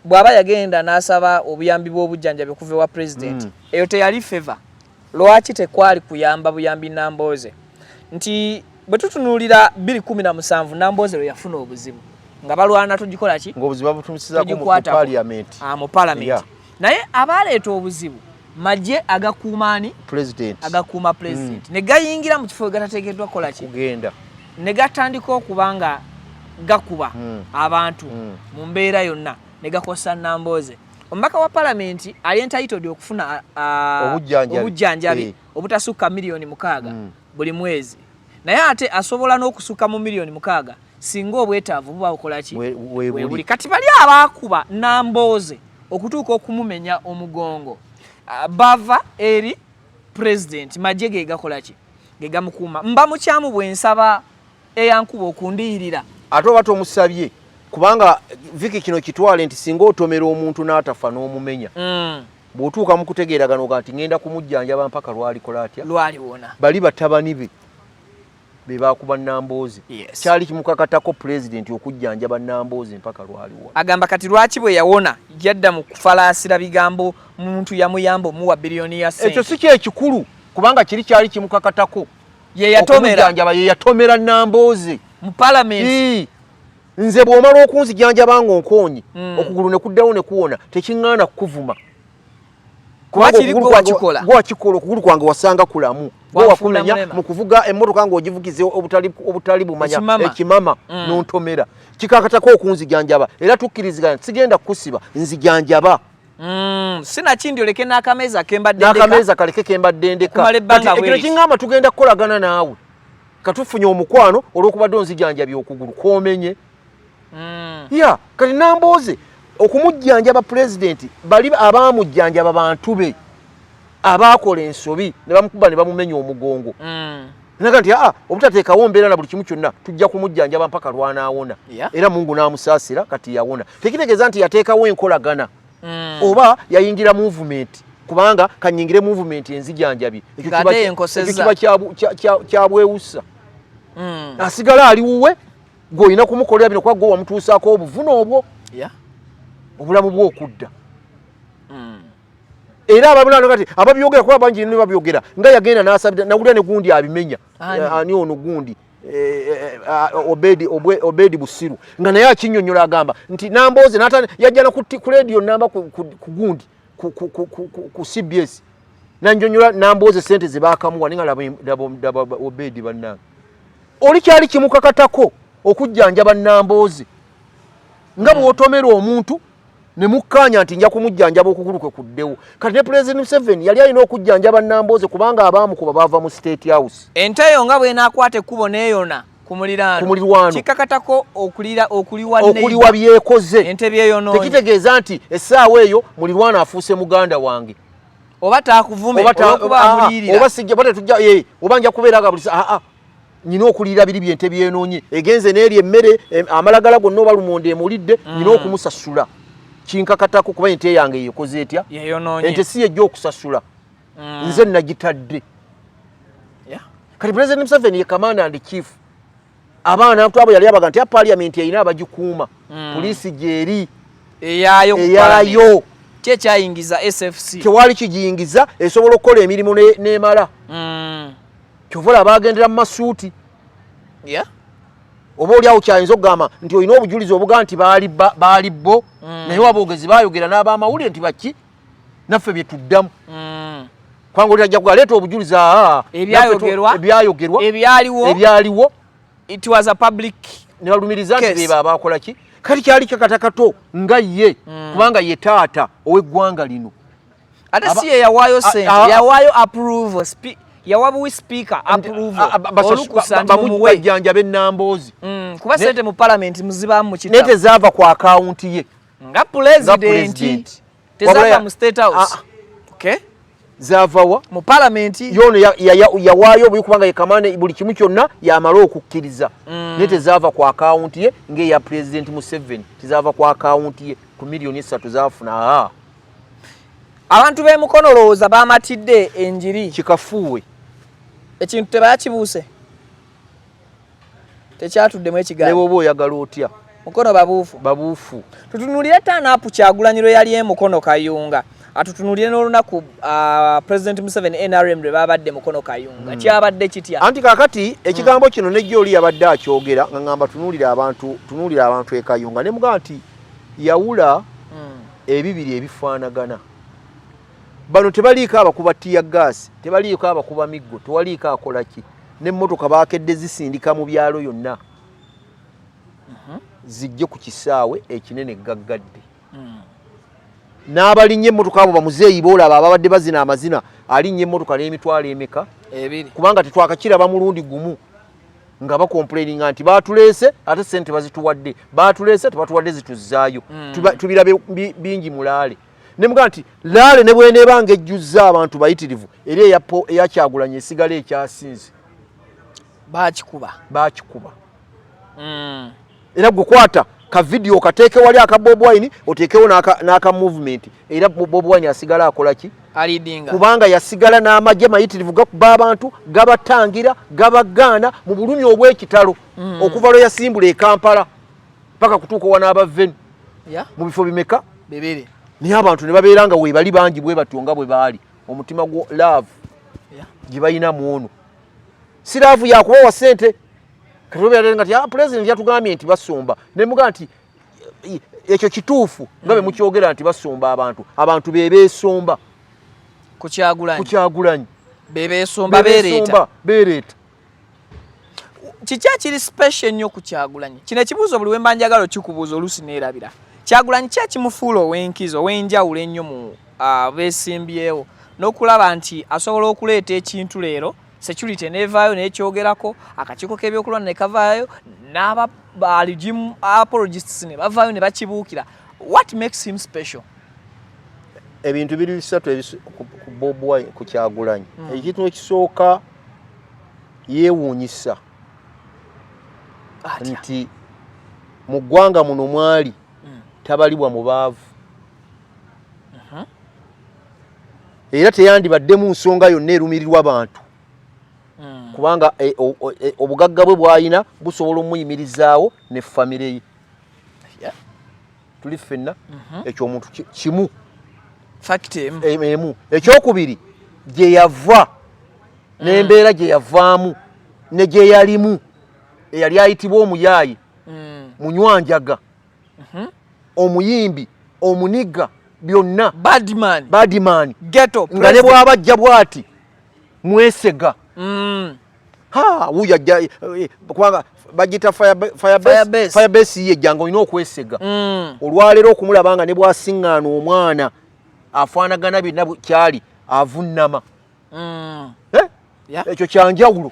S2: bw'aba yagenda n'asaba obuyambi bw'obujjanjabi okuva ewa president, eyo teyali favor. Lwaki tekwali kuyamba buyambi Nambooze? Nti bwe tutunuulira 2017 Nambooze lwe yafuna obuzibu nga balwana tugikola ki?
S1: Ng'obuzibu babutuusizaako mu
S2: Tugikwatako.
S1: parliament.
S2: Ah, mu parliament. Naye abaleeta obuzibu magye agakuumaani?
S1: President.
S2: Agakuuma president, ne gayingira mu kifo we gatateekeddwa kukola ki?
S1: Kugenda.
S2: Ne gatandika okuba nga gakuba abantu mu mbeera yonna, ne gakosa Nambooze. Omubaka wa palamenti ali entitled okufuna
S1: Obujjanjabi.
S2: Obujjanjabi obutasukka miliyoni 6 buli mwezi, naye ate asobola n'okusukka mu miliyoni 6 singa obwetaavu buba bukola ki?
S1: Weebuli.
S2: Weebuli. Kati bali abaakuba Nambooze Okutuuka okumumenya omugongo, bava eri president, magye ge gakola ki? Ge gamukuuma. Mba mukyamu bwe nsaba eyankuba okundiyirira?
S1: Ate oba tomusabye, kubanga Viki, kino kitwale nti singa otomera omuntu n'atafa n'omumenya, bw'otuuka mu kutegeeragana oga nti ŋŋenda kumujjanjaba mpaka lwalikola atya?
S2: Lwaliwona.
S1: Bali batabani be be baakuba Nambooze. Kyali kimukakatako pulezidenti okujjanjaba Nambooze mpaka lwaliwona.
S2: Agamba kati lwaki bwe yawona yadda mu kufalaasira bigambo, muntu yamuyamba omuwa biliyoni ya
S1: Ekyo
S2: sente?
S1: Si kyekikulu, kubanga kiri kyali kimukakatako
S2: Ye yatomera.
S1: Okumujjanjaba, ye yatomera Nambooze.
S2: Mu palamenti.
S1: Ii. Nze bw'omala okunzijanjaba nga onkoonye, okugulu ne kuddawo ne kuwona, tekiŋŋaana kukuvuma.
S2: Kuba
S1: Kubanga
S2: kiri
S1: okugulu
S2: gwe wakikola.
S1: Gwe wakikola, okugulu kwange wasanga kulamu. Gwe
S2: Wanfuula
S1: wakumenya
S2: mulema.
S1: mu kuvuga emmotoka ng'ogivugiza obutali bumanya.
S2: Ekimama.
S1: Ekimama, n'ontomera, kikakatako okunzijanjaba, era tukkiriziganya, sigenda kukusiba, nzijanjaba.
S2: Sinakindi oleke n'akameeza kembadde ndeka.
S1: N'akameeza kaleke kembadde ndeka.
S2: Okumala ebbanga
S1: Kati ekino
S2: bwe liti.
S1: kiŋŋamba tugenda kukolagana naawe, katufunye omukwano olw'okubadde onzijanjabye okugulu kwomenye. Ya kati Nambooze okumujjanjaba, pulezidenti, bali abaamujjanjaba bantu be abaakola ensobi ne bamukuba ne bamumenya omugongo. Naga nti aa, obutateekawo mbeera na buli kimu kyonna, tujja kumujjanjaba mpaka lwanaawona. Era Mungu n'amusaasira, kati yawona. Tekitegeeza nti yateekawo enkolagana oba yayingira movement, kubanga kanyingire movement enzijanjabye. Ekyo
S2: Ng'ate yenkosezza.
S1: Ekyo kiba kya bwewusa. Asigala ali wuwe, gwe olina kumukolera bino kuba gwe wamutuusaako obuvune obwo. Obulamu bw'okudda. Era ababulano kati ababyogera, kuba bangi ne babyogera nga yagenda n'asabira, nawulira ne gundi abimenya.
S2: Ani?
S1: Ani ono gundi? Obedi Busiru nga naye akinnyonnyola, agamba nti Nambooze yajja na ku radio namba ku gundi ku CBS nannyonnyola Nambooze sente ze baakamuwa, naye nga laba Obedi bannange, oli kyali kimukakatako okujjanjaba Nambooze nga bw'otomera omuntu ne mukkaanya nti nja kumujjanjaba okugulu kwe kuddewo. Kati ne Pulezidenti Museveni yali alina okujjanjaba Nambooze kubanga abaamukuba baava mu State House.
S2: Ente eyo nga bw'enaakwata ekkubo n'eyona ku muliraano,
S1: Ku muliraano.
S2: kikakatako okulira okuliwa
S1: okuliwa
S2: neighbor.
S1: Byekoze.
S2: Ente byeyonoonye.
S1: Tekitegeeza nti essaawa eyo mulirwana afuuse muganda wange.
S2: Oba taakuvume
S1: Oba
S2: olw'okuba amuliyirira.
S1: Oba sijja, oba tetujja, oba nja kubeera nga buli nyina okulira biri byente byenoonye, egenze n'eri emmere, amalagala gonna oba lumonde emulidde, nyina okumusasula, kinkakatako kuba ente yange yekoze etya?
S2: Yeyonoonye.
S1: Ente si yejja okusasula, nze nagitadde. Kati President Museveni ye commander and chief. Abaana abo yali abaga nti parliament erina abagikuuma, poliisi gyeri.
S2: Eyaayo ku
S1: Eyaayo.
S2: parliament. Ki ekyayingiza SFC?
S1: Tewali kigiyingiza, esobola okukola emirimu n'emala. Kyova olaba bagendera mu masuuti. Oba oli awo kyayinza okugamba nti olina obujulizi obuga nti baali bo, naye aboogezi bayogera n'abamawulire nti baki naffe bye tuddamu. Kubanga oli ajja kugaleeta obujulizi, aa,
S2: Ebyayogerwa.
S1: Ebyayogerwa.
S2: Ebyaliwo.
S1: Ebyaliwo.
S2: It was a public
S1: Ne balumiriza nti
S2: case.
S1: beba abakola ki. Kati kyali kakatakato nga ye, kubanga ye taata ow'eggwanga lino.
S2: Ate si ye yawaayo sente, yawaayo approval, yawa buwi speaker approval, olukusa nti mumuwe.
S1: Bajjanjabe Namboozi.
S2: Kuba sente mu parliament muzibaamu mu
S1: Naye
S2: kitabo.
S1: Tezaava ku akawunti ye.
S2: Nga
S1: Nga
S2: pulezidenti.
S1: pulezidenti.
S2: Tezaava mu State House. Okay.
S1: Zaava wa?
S2: Mu parliament.
S1: Yono yawaayo obuyi kubanga ye kamane, buli kimu kyonna yamala okukkiriza. Naye tezaava ku akawunti ye ng'eya Pulezidenti Museveni, tezaava ku akawunti ye ku miliyoni 3 zaafuna.
S2: Abantu b'e Mukono olowooza bamatidde enjiri?
S1: Kikafuuwe.
S2: Ekintu tebakibuuse, tekyatuddemu ekigambo.
S1: Ne bw'oba oyagala otya.
S2: Mukono babuufu.
S1: Babuufu.
S2: Tutunuulire turn-up Kyagulanyi lwe yali e Mukono Kayunga, atutunuulire n'olunaku President Museveni NRM lwe babadde Mukono Kayunga. Kyabadde kitya?
S1: Anti kakati ekigambo kino nejjo oli yabadde akyogera nga ngamba tunuulire abantu, tunuulire abantu e Kayunga, ne mugamba nti yawula ebibiri ebifaanagana. Bano tebaliiko abakuba tear gas, tebaliiko abakuba miggo, tewaliiko akola ki, n'emmotoka bakedde zisindika mu byalo yonna zijje ku kisaawe ekinene gaggadde. N'abalinnya emmotoka abo bamuzeeyi boolaba ababadde bazina amazina, alinnya emmotoka n'emitwalo emeka?
S2: Ebiri.
S1: Kubanga tetwakakiraba mulundi gumu. Nga bacomplaininga nti batuleese ate sente bazituwadde, batuleese tebatuwadde zituzzaayo. Tubirabe bingi mu rally. Nemugaa nti rally ne bweneebanga ejjuzza abantu bayitirivu, eri eya Kyagulanyi esigala ekyasinze.
S2: Bakikuba.
S1: Bakikuba. Era gwe kwata ka video kateeke wali aka Bobi Wine, oteekewo n'aka movement, era Bobi Wine asigala akola ki?
S2: Aleadinga.
S1: Kubanga yasigala n'amagye mayitirivu gakuba abantu, gabatangira, gabagaana mu bulumi obw'ekitalo okuva lwe yasimbula e Kampala paka kutuuka wanaaba venue. Mu bifo bimeka?
S2: Bibiri.
S1: Naye abantu ne babeera nga weebali bangi bwe batyo nga bwe baali. Omutima gwo love gye balina mu ono si love yakubawa ssente. Kati nga ti, "Ah, president yatugambye nti basomba." Ne mugaa nti ekyo kituufu nga bwe mukyogera nti basomba abantu, abantu be beesomba.
S2: Ku Kyagulanyi.
S1: Ku Kyagulanyi.
S2: Bebeesomba, beereeta.
S1: Bebeesomba, beereeta.
S2: Kiki ekiri special ennyo ku Kyagulanyi? Kino ekibuuzo buli wemba njagala okikubuuza oluusi neerabira. Kyagulanyi ki ekimufuula ow'enkizo, ow'enjawulo ennyo mu beesimbyewo, n'okulaba nti asobola okuleeta ekintu leero, security neevaayo nekyogerako, akakiiko k'ebyokulonda ne kavaayo, n'aba ba regime apologists ne bavaayo ne bakibuukira? What makes him special?
S1: Ebintu biri bisatu ku Bobi Wine, ku Kyagulanyi. Ekintu ekisooka, yeewuunyisa
S2: Atya?
S1: nti mu ggwanga muno mwali tabalibwa mu baavu, era teyandibaddemu nsonga yonna erumirirwa bantu, kubanga obugagga bwe bw'alina busobola omuyimirizaawo ne famire ye. Tuli ffenna? Ekyo omuntu kimu.
S2: Fact emu.
S1: Emu. Ekyokubiri, gye yava n'embeera gye yavaamu ne gye yalimu, eyali ayitibwa omuyaayi, munywanjaga, omuyimbi, omuniga, byonna.
S2: Badman.
S1: Badman.
S2: Ghetto
S1: nga ne
S2: president.
S1: Bw'aba ajja bw'ati mwesega. Ha, wuyo ajja, kubanga bagiyita
S2: Firebase.
S1: Firebase ye ejjanga olina okwesega. Olwaleero okumulaba nga ne bw'asiŋŋaana omwana afaanagana byonna kyali avunnama. Eh? Ekyo kyanjawulo,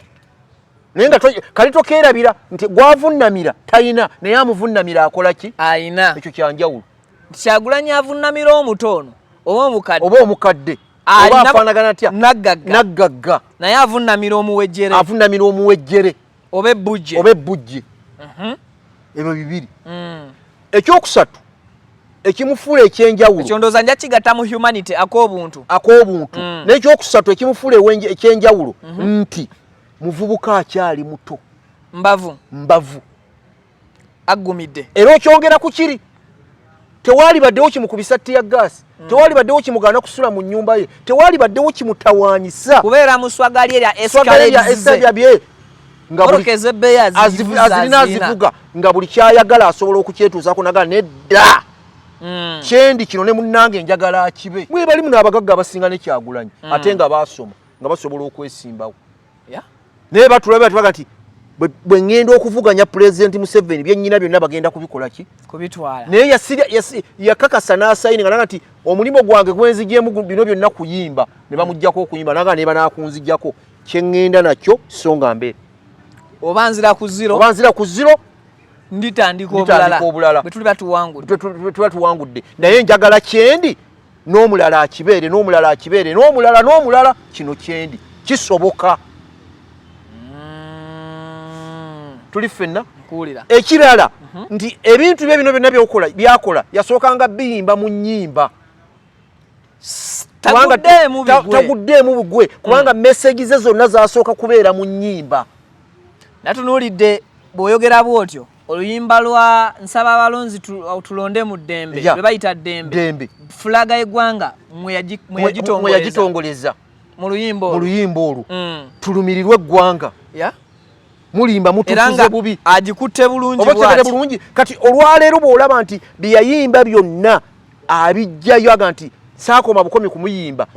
S1: naye nga kali tokeerabira nti gwavunnamira talina, naye amuvunnamira akola ki?
S2: Ayina.
S1: Ekyo kyanjawulo.
S2: Kyagulanyi avunnamira omuto ono oba omukadde,
S1: oba omukadde, oba afaanagana atya,
S2: naggagga,
S1: naggagga,
S2: naye avunnamira omuwejjere,
S1: avunnamira omuwejjere
S2: oba ebbujje.
S1: Oba ebbujje. Ebyo bibiri. Ekyokusatu ekimufuula ekyenjawulo,
S2: Ekyo ndowooza nja kigatta mu humanity, ak'obuntu.
S1: Ak'obuntu. N'ekyokusatu ekimufuula ekyenjawulo nti muvubuka akyali muto.
S2: Mbavu.
S1: Mbavu.
S2: Aggumidde.
S1: Era okyongera ku kiri, tewaali baddewo kimukubisa tear gas, tewaali baddewo kimugaana kusula mu nnyumba ye, tewaali baddewo kimutawaanyisa
S2: kubeera mu swagali erya
S1: swagala erya
S2: Escalades ze.
S1: Esabya bye nga
S2: Mmotoka ez'ebbeeyi azivuza,
S1: azirina,
S2: azirina.
S1: Azivuga nga buli kyayagala asobola okukyetuusaako, naga nedda, kyendi kino ne munnange njagala akibe. Mwebali muno abagagga abasinga ne Kyagulanyi, ate nga baasoma, nga basobola okwesimbawo, naye batulabe batibaga nti bwe ŋŋenda okuvuganya Pulezidenti Museveni, byennyina byonna bagenda kubikola ki?
S2: Kubitwala.
S1: Naye yakakasa n'asayini nga naga nti omulimu gwange gwenzigyemu bino byonna kuyimba, ne bamugjako okuyimba, naga ne banaakunzigyako kye ŋŋenda nakyo, so nga mbeera
S2: oba nzira ku zero,
S1: oba nzira ku zero,
S2: nditandika
S1: nditandika
S2: obulala,
S1: obulala.
S2: Bwe tuliba tuwangudde.
S1: Tuba tuwangudde, naye njagala kyendi n'omulala akibeere, n'omulala akibeere, n'omulala, n'omulala. Kino kyendi kisoboka. Tuli ffenna?
S2: Nkuwulira.
S1: Ekirala nti ebintu bye bino byonna byokola byakola yasookanga biyimba mu nnyimba. Kubanga
S2: Taguddeemu bigwe.
S1: Taguddeemu bugwe, kubanga message ze zonna zasooka kubeera mu nnyimba.
S2: Natunuulidde bw'oyogera bw'otyo oluyimba lwa nsaba abalonzi tulonde mu ddembe, lwe bayita ddembe,
S1: Ddembe.
S2: Fulaga y'eggwanga mwe mwe
S1: mwe
S2: yagitongoleza.
S1: Yagitongoleza.
S2: Mu luyimba
S1: mu
S2: olwo.
S1: Luyimba olwo, tulumirirwe eggwanga, mulimba,
S2: Era
S1: mutufuze
S2: nga
S1: bubi.
S2: Agikutte bulungi
S1: Oba kitegede
S2: bw'ati.
S1: bulungi. Kati olwaleero bw'olaba nti bye yayimba byonna abijjayo, aga nti saakoma bukomi kumuyimba,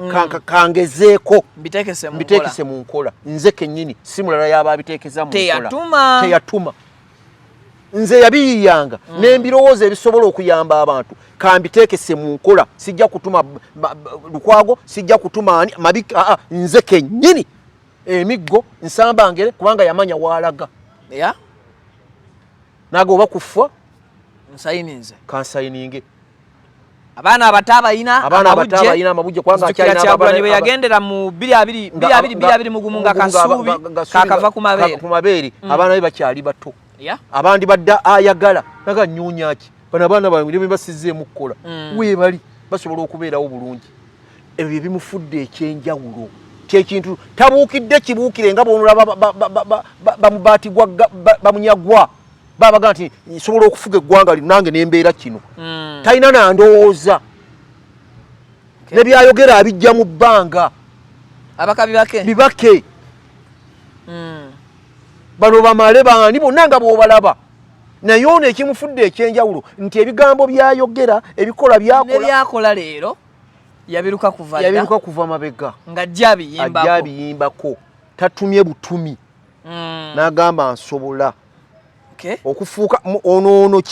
S1: kangezeeko
S2: mbiteekese mu nkola.
S1: Mbiteekese mu nkola nze kennyini, si mulala yaba abiteekeza mu nkola.
S2: Teyatuma.
S1: Teyatuma. Nze yabiyiyanga n'embirowoozo ebisobola okuyamba abantu, kambiteekese mu nkola. Sijja kutuma Lukwago, sijja kutuma ani mabi, aa, nze kennyini emiggo nsamba ngere, kubanga yamanya waalaga. Naga oba kufa
S2: nsayininze.
S1: Kansayininge.
S2: Abaana abato abayina.
S1: Abaana abato abayina amabujje, kubanga akyalina.
S2: Kyagulanyi bwe yagendera mu 2021 nga kasuubi kakava ku mabeere.
S1: Ku mabeere. Abaana be bakyali bato, abandi badde ayagala naga nyuunya ki, bano abaana bange ne basizeemu kukola, weebali basobola okubeerawo bulungi. Ebyo bye bimufudde ekyenjawulo. Kyekintu tabuukidde kibuukire nga bwonolaba bamubaati gwa bamunyagwa babaga nti nsobola okufuga eggwanga lino nange nembeera kino. Talina nandowooza, ne byayogera abijja mu bbanga.
S2: Abaka bibake.
S1: Bibake. Bano bamale baani bonna nga bw'obalaba, naye ono ekimufudde ekyenjawulo nti ebigambo byayogera, ebikola byakola.
S2: Nebyakola leero yabiruka kuva dda.
S1: Yabiruka kuva mabega.
S2: Ng'ajja
S1: ajja
S2: abiyimbako.
S1: Abiyimbako, tatumye butumi. N'agamba nsobola okufuuka ono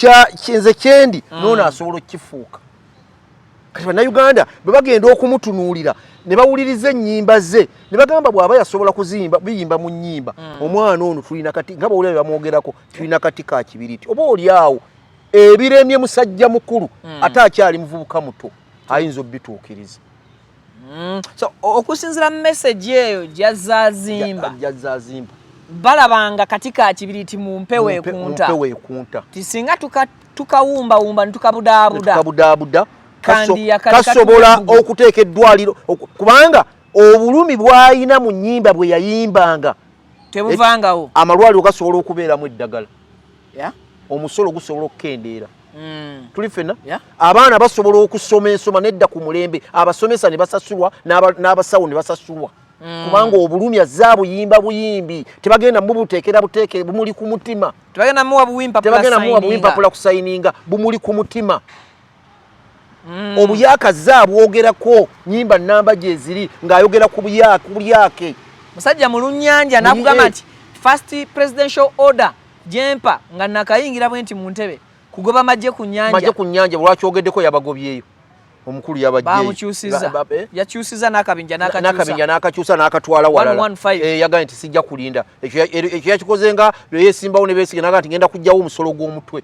S1: nze kyendi, noono asobola okukifuuka. Kati Bannayuganda bwe bagenda okumutunuulira ne bawuliriza ennyimba ze ne bagamba bw'aba yasobola kuziyimba biyimba mu nnyimba, omwana ono tulina kati nga bawulira bye bamwogerako, tulina kati ka kibiriti oba oli awo ebiremye musajja mukulu, ate akyali muvubuka muto ayinza obituukiriza.
S2: So okusinziira mu message eyo gy'azaazimba,
S1: Jazazimba,
S2: balabanga kati ka kibiriti mu mpewo ekunta.
S1: Mpewo ekunta.
S2: Ti singa tukawumbawumba ne tukabudaabuda,
S1: tukabudaabuda
S2: Kandi yakali
S1: kasobola
S2: katuwa
S1: okuteeka eddwaliro kubanga obulumi bw'ayina mu nnyimba bwe yayimbanga
S2: tebuvangawo.
S1: Amalwaliro gasobola okubeeramu eddagala, omusolo gusobola okukendeera. Tuli ffenna? Abaana basobola okusoma ensoma nedda ku mulembe, abasomesa ne basasulwa, n'abasawo ne basasulwa, kubanga obulumi azze abuyimba buyimbi, tebagenda mubuteekera buteekere, bumuli ku mutima.
S2: Tebagenda muwa buwimpapula.
S1: Tebagenda muwa buwimpapula kusayininga, bumuli ku mutima. Obuyaaka azze abwogerako, nyimba namba gyeziri ng'ayogera ku buyaake.
S2: Musajja mu lunnyanja n'akugamba nti first presidential order gyempa nga nakayingira bwe nti mu ntebe, kugoba magye ku
S1: Majje
S2: nnyanja.
S1: Ku nnyanja lwakyogeddeko, yabagobyeyo, omukulu yabajjeyo.
S2: Bamukyusiza. Yakyusiza n'akabinja.
S1: N'akabinja
S2: n'akakyusa.
S1: N'akakyusa n'akatwala walala.
S2: 115.
S1: Yagambye nti sijja kulinda. Ekyo yakikoze nga lwe yeesimbawo ne beesiga, naga nti ngenda kuggyawo omusolo gw'omutwe.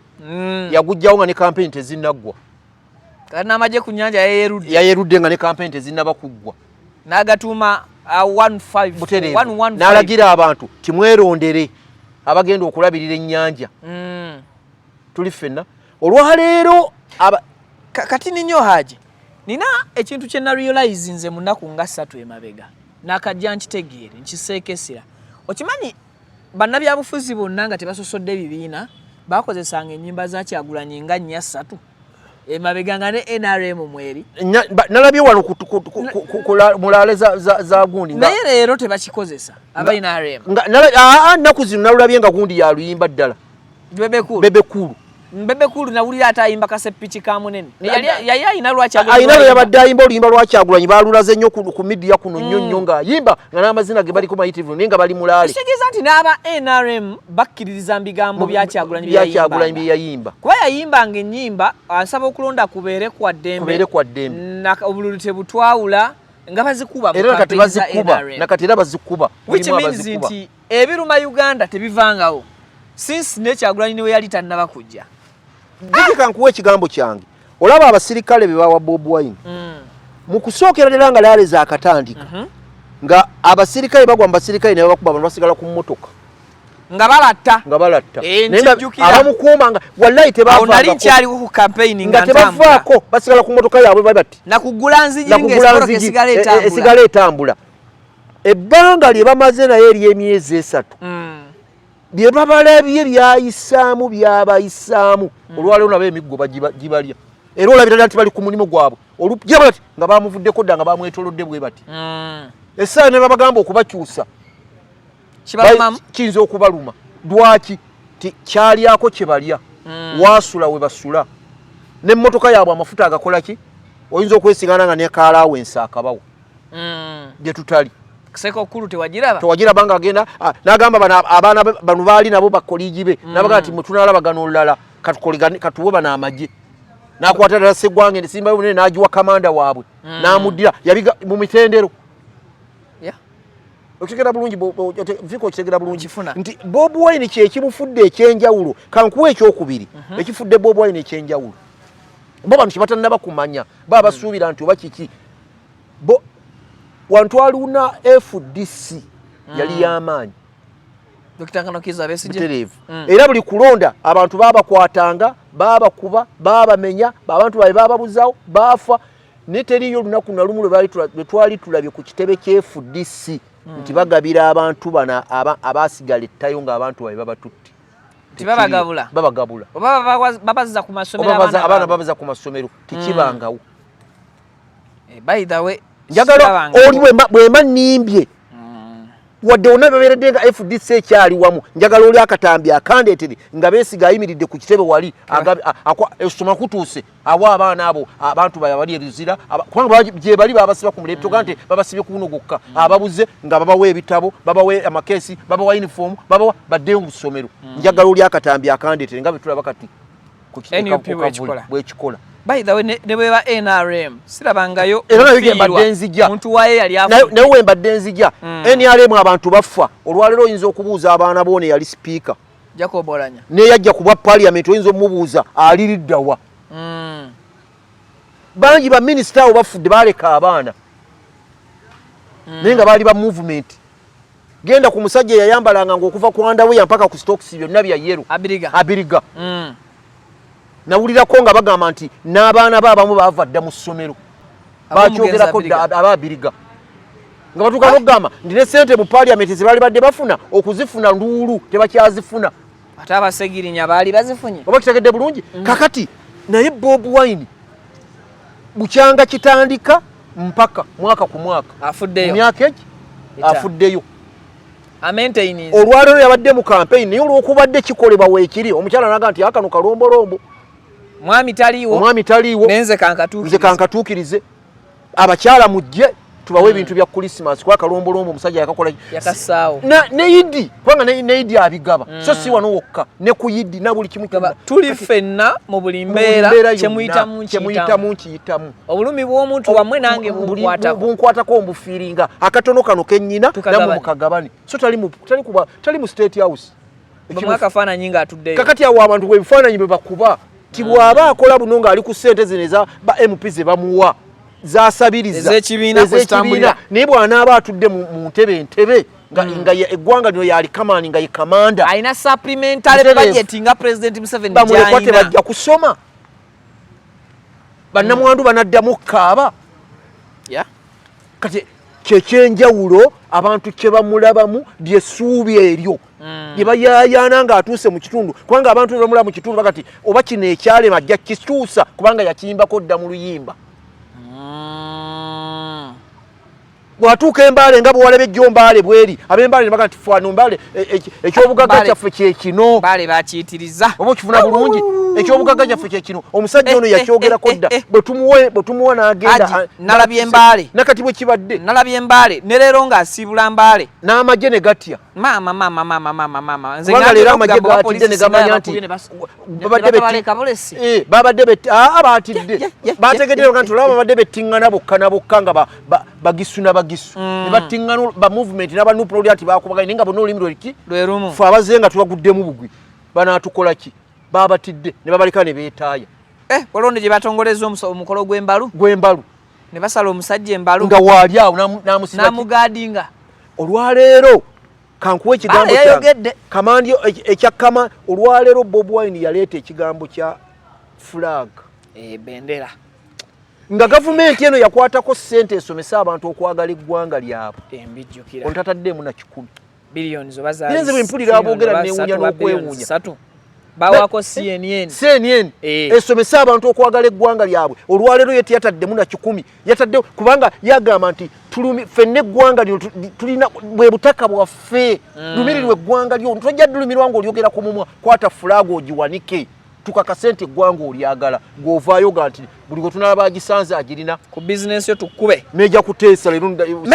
S1: Yagugjawo nga ne kampeyini tezinnaggwa.
S2: Kati n'amagye ku nnyanja yayerudde.
S1: Yayerudde nga ne kampeyini tezinnaba kuggwa.
S2: N'agatuuma 15
S1: Butereevu.
S2: 115.
S1: N'alagira abantu timwerondere abagenda okulabirira ennyanja. Tuli ffenna olwaleero
S2: Kati ninyo Haji, nina ekintu kye narealize nze mu nnaku nga 3 emabega, nakajja nkitegeere nkiseekesera. Okimanyi bannabyabufuzi bonna nga tebasosodde ebibiina bakozesanga ennyimba za Kyagulanyi nga nnya ssatu emabega nga ne NRM mweri.
S1: Nalabye wano mulaale za gundi
S2: Naye leero tebakikozesa aba NRM.
S1: Nnaku zino nalulabye nga gundi yaluyimba ddala.
S2: Bebe Cool.
S1: Bebe Cool.
S2: Bebe Cool nawulira ate ayimba kasepiki ka munene. Yali ayina lwaki
S1: Ayina lwe yabadde ayimba oluyimba lwa Kyagulanyi, balulaze nnyo ku media kuno nnyo nnyo ng'ayimba nga n'amazina ge baliko mayitirivu, naye nga bali mulaale.
S2: Kitegeeza nti n'aba NRM bakkiririza mu bigambo bya Kyagulanyi.
S1: Bya Kyagulanyi bye yayimba.
S2: Kuba yayimbanga ennyimba asaba okulonda kubeere kwa ddembe.
S1: Kubeere kwa ddembe.
S2: Obululu tebutwawula, nga bazikuba mu
S1: Era nakati
S2: campaign za
S1: bazikuba.
S2: NRM.
S1: Nakati era bazikuba.
S2: Which
S1: Mulimu
S2: means
S1: abazikuba.
S2: nti ebiruma Uganda tebivangawo since ne Kyagulanyi niwe yali tannaba kujja.
S1: Jjukira nkuwa ekigambo kyange, olaba abasirikale be bawa Bob Wine, mu kusookera ddala nga laale zaakatandika, nga abasirikale bagwa mu basirikale ne babakuba, abantu basigala ku mmotoka.
S2: Nga balatta.
S1: Nga balatta.
S2: Eh,
S1: Naye nga
S2: nkijjukira.
S1: abamukuuma nga wallahi
S2: Awo nali
S1: tebaavaangako.
S2: nkyaliwo ku campaign
S1: Nga
S2: nga ntambula.
S1: tebavaako, basigala ku mmotoka yaabwe bali bati.
S2: Nakugula nzigi
S1: Nakugula
S2: ng'esipolo
S1: nzigi,
S2: esigala etambula.
S1: Esigala etambula. Ebbanga lye bamaze naye ery'emyezi 3, bye babalabye byayisaamu byabayisaamu. Olwaleero nabo emiggo gibalya, era olabira ddala nti bali ku mulimu gwabwe olupya bati nga bamuvuddeko dda, nga bamwetolodde bwe bati. Essaawa ne babagamba okubakyusa
S2: Kibalumamu?
S1: Kiyinza okubaluma. Lwaki? Ti kyalyako kye balya, waasula we basula, n'emmotoka yaabwe amafuta agakola ki, oyinza okwesigana nga ne kaalaawensi akabawo gye tutali.
S2: Seko kulu tewagiraba.
S1: Tewagiraba nga agenda n'agamba bano abaana bano baali nabo bakoligi be, n'abagamba nti mwe tunaalabagana olulala, katuwe bano amagye. N'akwata ddala Sseggwanga ensimbayo bunene n'agiwa kamanda waabwe, n'amuddira yabiga mu mitendero. Okitegera bulungi, Viko, okitegera bulungi
S2: Nkifuna.
S1: nti Bobi Wine kyekimufudde ekyenjawulo. Kankuwa ekyokubiri ekifudde Bobi Wine ekyenjawulo. Bo bantu kyebatannaba kumanya, baba basuubira nti oba kiki bo wantwaluna FDC yali y'amaanyi.
S2: Dr. Kano Kizza Besigye.
S1: Butereevu. Era buli kulonda abantu babakwatanga, babakuba, babamenya, abantu babe bababuzaawo, bafa, naye teriyo olunaku nalumu lwe twali tulabye ku kitebe kya FDC nti bagabira abantu bano abasigala ettayo ng'abantu babe babatutte.
S2: Tibabagabula?
S1: Babagabula.
S2: Oba babazza ku masomero?
S1: Oba
S2: abaana
S1: abaana
S2: baabwe.
S1: Babaza ku masomero, tekibangawo.
S2: By the way,
S1: Njagala
S2: sirabangako.
S1: oli bwemba nnimbye, wadde wonna babeeredde nga FDC ekyali wamu, njagala oli akatambi akandeetere nga Beesiga ayimiridde ku kitebe wali esoma kutuuse awa abaana abo, abantu babe abali eruzira, kubanga gye bali babasiba ku mulembe, toga nti babasibye ku buno gwokka, ababuze nga babawa ebitabo, babawa amakeesi, babawa uniform, babawa baddeyo mu ssomero. Njagala oli akatambi akandeetere nga bwe tulaba kati ku
S2: NUP
S1: ku kavule
S2: bwekikola.
S1: Bwekikola.
S2: By the way, ne bweba NRM sirabangayo
S1: Era nayo gye
S2: nfiirwa.
S1: mbadde nzija.
S2: Muntu waayo yali afudde.
S1: Naye wembadde nzija, NRM abantu bafa. Olwaleero oyinza okubuuza abaana boona eyali sipiika
S2: Jacob Oulanyah.
S1: Neyajja ku bwa parliament, oyinza omubuuza aliriddawa. Bangi baminisita abo bafudde baleka abaana, naye nga baali ba movement. Genda ku musajja eyayambalanga ngaokuva ku underwear mpaka ku socks byonna bya yellow.
S2: Abiriga.
S1: Abiriga. Nawulirako nga bagamba nti n'abaana be abamu baava dda mu ssomero.
S2: Ab'omugenzi
S1: Bakyogerako
S2: Abiriga.
S1: dda aba Abiriga, nga batuuka n'okugamba nti ne sente mu parliament ze baali badde bafuna okuzifuna nduulu tebakyazifuna.
S2: Ate abasegirinya baali bazifunye.
S1: Oba kitegedde bulungi? Kakati naye Bob Wine bukyanga kitandika mpaka mwaka ku mwaka mu
S2: Afuddeyo.
S1: myaka egi
S2: 5.
S1: Afuddeyo.
S2: Amaintainings.
S1: Olwaleero yabadde mu campaign, naye olwokubadde kikolebwa weekiri, omukyala naga nti akano kalombolombo.
S2: Mwami taliiwo.
S1: Omwami taliiwo.
S2: Nenze
S1: Nze
S2: kankatuukirize.
S1: Kankatuukirize abakyala mujje tubawe ebintu bya Christmas, kuba kalombolombo omusajja yakakola.
S2: Yakassaawo.
S1: Ne Idi, kubanga ne Idi abigaba, so si wano wokka, ne ku Idi na buli kimu
S2: Gaba,
S1: kyonna.
S2: tuli ffenna mu buli
S1: Mu buli
S2: mbeera,
S1: mbeera yonna,
S2: kyemuyitamu.
S1: Kyemuyitamu nkiyitamu.
S2: Obulumi bw'omuntu wammwe nange bunkwatako.
S1: Bunkwatako, mbufiiringa akatono kano kennyina.
S2: Tukagabane.
S1: Nammwe mukagabane. So tali mu State House.
S2: Bamuwa akafaananyi ng'atuddeyo.
S1: Kakati awo abantu bwebifaananyi bwe bakuba ti bw'aba akola buno ng'ali ku ssente zino eza ba MP ze bamuwa zasabiriza.
S2: Ez'ekibiina.
S1: Ez'ekibiina.
S2: Kwezitambulira.
S1: Naye bw'anaaba atudde mu ntebe entebe nga eggwanga lino yali kamani, nga ye kamanda,
S2: alina supplementary
S1: Mutereevu.
S2: budget nga President Museveni
S1: bamulekwa
S2: gy'alina.
S1: Tebajja kusoma, bannamwandu banaddamu kaaba. Kati kyekyenjawulo abantu kye bamulabamu lyessuubi eryo lye bayaayaana ng'atuuse mu kitundu, kubanga abantu be bamulaba mu kitundu bagati oba kino ekyalema ajja kikyusa, kubanga yakiyimbako dda mu luyimba. Bw'atuuka embaale nga bwewalaba ejjo mbaale bweri, ab'embaale ne baga nti fano mbaale ekyobugagga
S2: Mbaale.
S1: kyaffe kyekino.
S2: Baale bakiyitiriza.
S1: Oba okifuna bulungi, ekyobugagga kyaffe kyekino. Omusajja ono yakyogerako dda, bwe tumuwa n'agenda.
S2: Haji, nalabye Embaale.
S1: Nakati bwe kibadde.
S2: Nalabye Embaale ne leero ng'asiibula Mbaale.
S1: N'amagye ne gatya.
S2: Maama, maama, maama, maama, maama, nze
S1: Kubanga
S2: ngambye
S1: leero amagye
S2: okugamba oba
S1: gatidde ne
S2: poliisi
S1: gamanya
S2: singa
S1: nti
S2: yabakubye ne
S1: babadde
S2: batabaleka bulesi.
S1: Babadde baatidde. Bategedde nti olaba babadde bettiŋŋana bokka na bokka nga bagisu na bagisu ne battiŋŋana ba movement n'aba NUP n'olya nti bakubaganye, naye nga bonna olulimi lweki?
S2: Lwe lumu.
S1: Fe abazze nga tubaguddemu bugwi, banaatukola ki? Babatidde ne babaleka ne beetaaya.
S2: Waliwo ne gye batongoleza omukolo gw'embalu.
S1: Gw'embalu.
S2: Ne basala omusajja embalu.
S1: Nga waali awo n'amusiba ki?
S2: N'amugaadinga.
S1: Olwaleero kankuwa ekigambo
S2: Baale
S1: kyange.
S2: yayogedde.
S1: Kamandi ekya kama olwaleero Bob Wine yaleeta ekigambo kya flag.
S2: Bendera.
S1: Nga gavumenti eno yakwatako ssente esomesa abantu okwagala eggwanga lyabwe,
S2: Embijjukira.
S1: ono tataddeemu na 100.
S2: Billions oba zaali
S1: Naye nze bwe mpulira aboogera
S2: oba
S1: neewuunya
S2: ssatu oba billions
S1: n'okwewuunya.
S2: 3. Bawaako CNN.
S1: CNN esomesa abantu okwagala eggwanga lyabwe, olwaleero ye teyataddemu na 100. Yatadde kubanga yagamba nti ffenna eggwanga lino tulina bwe butaka bwaffe. Lumirirwa eggwanga lyo, tojja dulumirwa ng'olyogera ku mumwa. Kwata flag ogiwanike. Tukakase nti eggwanga olyagala. Gw'ovaayo ga nti buli gwe tunalaba agisanze agirina.
S2: Ku bizinensi yo tukube.
S1: Meja Kuteesa leero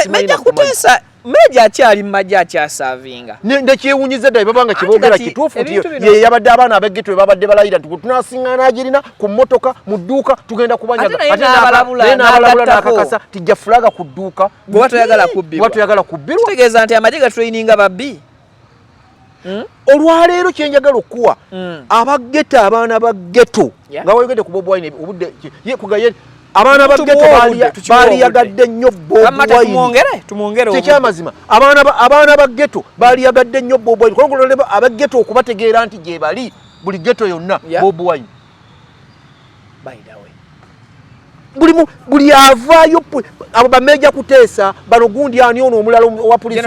S2: Meja Kuteesa, Meja akyali mu magye, akyasaavinga.
S1: Ndekyewunyiza ddala baba nga kyeboogera kituufu nti ye yabadde abaana ab'e ghetto babadde balayira nti tunaasiŋŋaana agirina ku mmotoka, mu dduuka, tugenda kubanyaga.
S2: Ate naye
S1: n'abalabula n'akakasa tijja fulaga ku dduuka.
S2: Bw'oba toyagala kubbirwa.
S1: Bw'oba toyagala kubbirwa.
S2: Kitegeeza nti amagye gatraininga babbi.
S1: Olwaleero kyenjagala okuwa aba ghetto, abaana ba ghetto, nga wayogedde ku Bobi Wine obudde ye kugaye, abaana ba ghetto baaliyagadde nnyo Bobi
S2: Wine. Tumwongere.
S1: Kyekyamazima, abaana ba ghetto baaliyagadde nnyo Bobi Wine, kubanga aba ghetto okubategeera nti gye bali buli ghetto yonna, Bobi Wine.
S2: By the way,
S1: Buli avaayo, abo bameja Kuteesa bano, gundi ani ono omulala owa poliisi,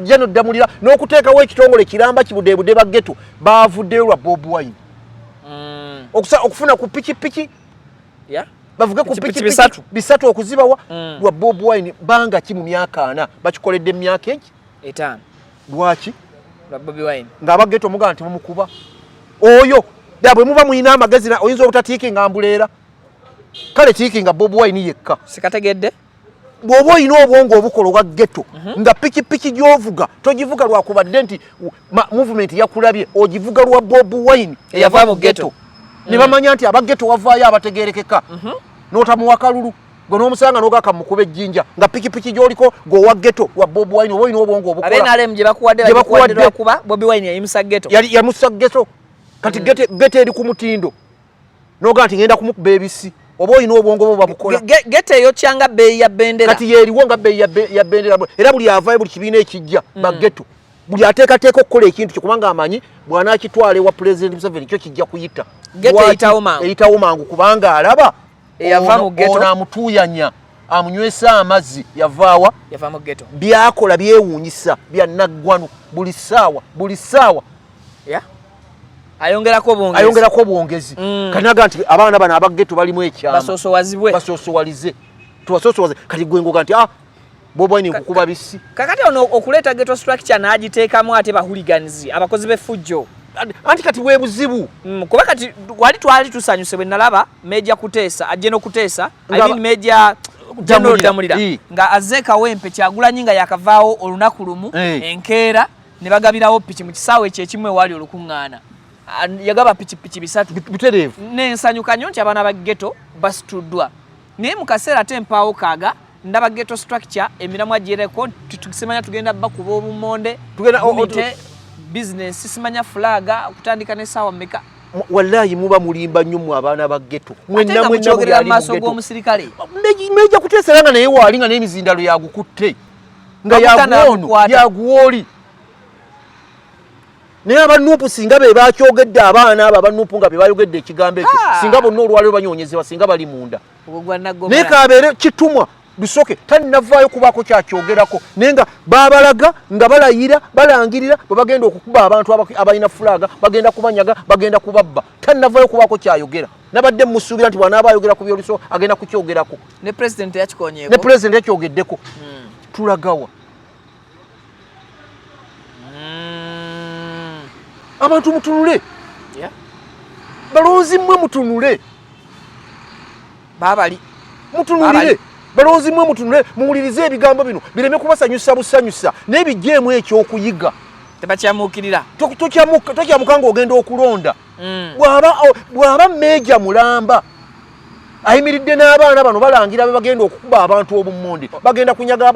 S1: General Ddamulira, n'okuteekawo ekitongole kiramba kibudeebude ba ghetto bavuddeyo lwa Bobi Wine. Okufuna ku pikipiki, bavuge ku pikipiki bisatu okuzibawa lwa Bobi Wine. Banga ki mu myaka 40 bakikoledde mu myaka egi?
S2: 5.
S1: Lwaki?
S2: Lwa Bobi Wine.
S1: Ng'aba ghetto mugamba nti mumukuba oyo ddala bwe muba mulina amagezi, oyinza obutatiikinga mbuleera, kale tiikinga Bobi Wine yekka.
S2: Sikategedde.
S1: Bw'oba olina obwongo obukola obwa ghetto, nga pikipiki gy'ovuga togivuga lwakubadde nti movement yakulabye, ogivuga lwa Bobi Wine
S2: eyava mu ghetto,
S1: ne bamanya nti aba ghetto wavaayo abategerekeka, n'otamuwa kalulu gwe n'omusanga n'ogaka mukuba ejjinja, nga pikipiki gy'oliko gweowa ghetto lwa Bobi Wine, oba olina obwongo obukola.
S2: Abe NRM gye bakuwadde bakuwadde lwakuba Bobi Wine yayimusa ghetto.
S1: Yamusa ghetto. Kati ghetto eri ku mutindo noga nti ngenda kumukuba ebisi, oba olina obwongo bwo babukola.
S2: Ghetto eyokyanga bbeeyi ya bendera.
S1: Kati yeeriwo nga bbeeyi ya bendera, era buli avaayo, buli kibiina ekijja, ba ghetto buli ateekateeka okukola ekintu kye, kubanga amanyi bw'anaakitwala ewa Pulezidenti Museveni kyo kijja kuyita.
S2: Ghetto eyitawo mangu.
S1: Eyitawo mangu kubanga alaba
S2: eyava mu ghetto.
S1: Ono amutuuyanya, amunywesa amazzi, yavaawa?
S2: Yava mu ghetto.
S1: Byakola byewuunyisa bya naggwano, buli ssaawa, buli ssaawa.
S2: Ayongerako obwongezi.
S1: Ayongerako obwongezi. Kati naga nti abaana bano aba ghetto balimu ekyama.
S2: Basoosowazibwe.
S1: Basoosowalize, tubasosowaze. Kati gwe ngoga nti ah, Bobi Wine nkukuba bisi.
S2: Kakati ono okuleeta ghetto structure n'agiteekamu ate ba hooligans, abakozi b'effujjo.
S1: Anti kati bwe buzibu.
S2: Kuba kati wali twali tusanyuse bwe nalaba Meja Kuteesa ajje n'okuteesa, I mean Meja General Damulira nga azze Kawempe, Kyagulanyi nga yakavaawo olunaku lumu, enkeera ne bagabirawo piki mu kisaawe ekyo ekimu ewaali olukuŋŋaana. Yagaba pikipiki 300.
S1: Butereevu.
S2: Nensanyuka nnyo nti abaana ba ghetto basituddwa, naye mu kaseera ate mpaawo kaaga ndaba ghetto structure emiramwa gyereko, simanya tugenda bakuba obumonde, mite business, simanya fulaga okutandika n'essaawa mmeka.
S1: Wallahi muba mulimba nnyo mu abaana ba ghetto.
S2: Mwenna mwenna mu maaso g'omusirikale.
S1: Meja Kuteesa nga naye waali nga n'emizindalo yagukutte nga yaguono yaguwoli, naye aba NUP singa be bakyogedde, abaana abo aba NUP nga be bayogedde ekigambo ekyo, singa bonna olwaliro banyonyezebwa, singa bali munda. Naye kabeere kitumwa Lusoke talinavaayo kubaako kyakyogerako, naye nga babalaga nga balayira, balangirira bwe bagenda okukuba abantu abalina fulaga, bagenda kubanyaga, bagenda kubabba. Talinavaayo kubaako kyayogera. Nabadde musuubira nti bw'anaaba ayogera ku byoluso agenda kukyogerako.
S2: Ne president yakikonyeeko.
S1: Ne president yakyogeddeko. Tulagawa? Abantu mutunule, balonzi mmwe mutunule.
S2: Babali.
S1: Mutunulire, balonzi mmwe mutunule, muwulirize ebigambo bino bireme kubasanyusa busanyusa, naye bijjeemu ekyokuyiga.
S2: Tebakyamuukirira.
S1: Tokyamuka ng'ogenda okulonda. Bw'aba meeja mulamba ayimiridde n'abaana bano balangira be bagenda okukuba abantu obumonde, bagenda kunyaga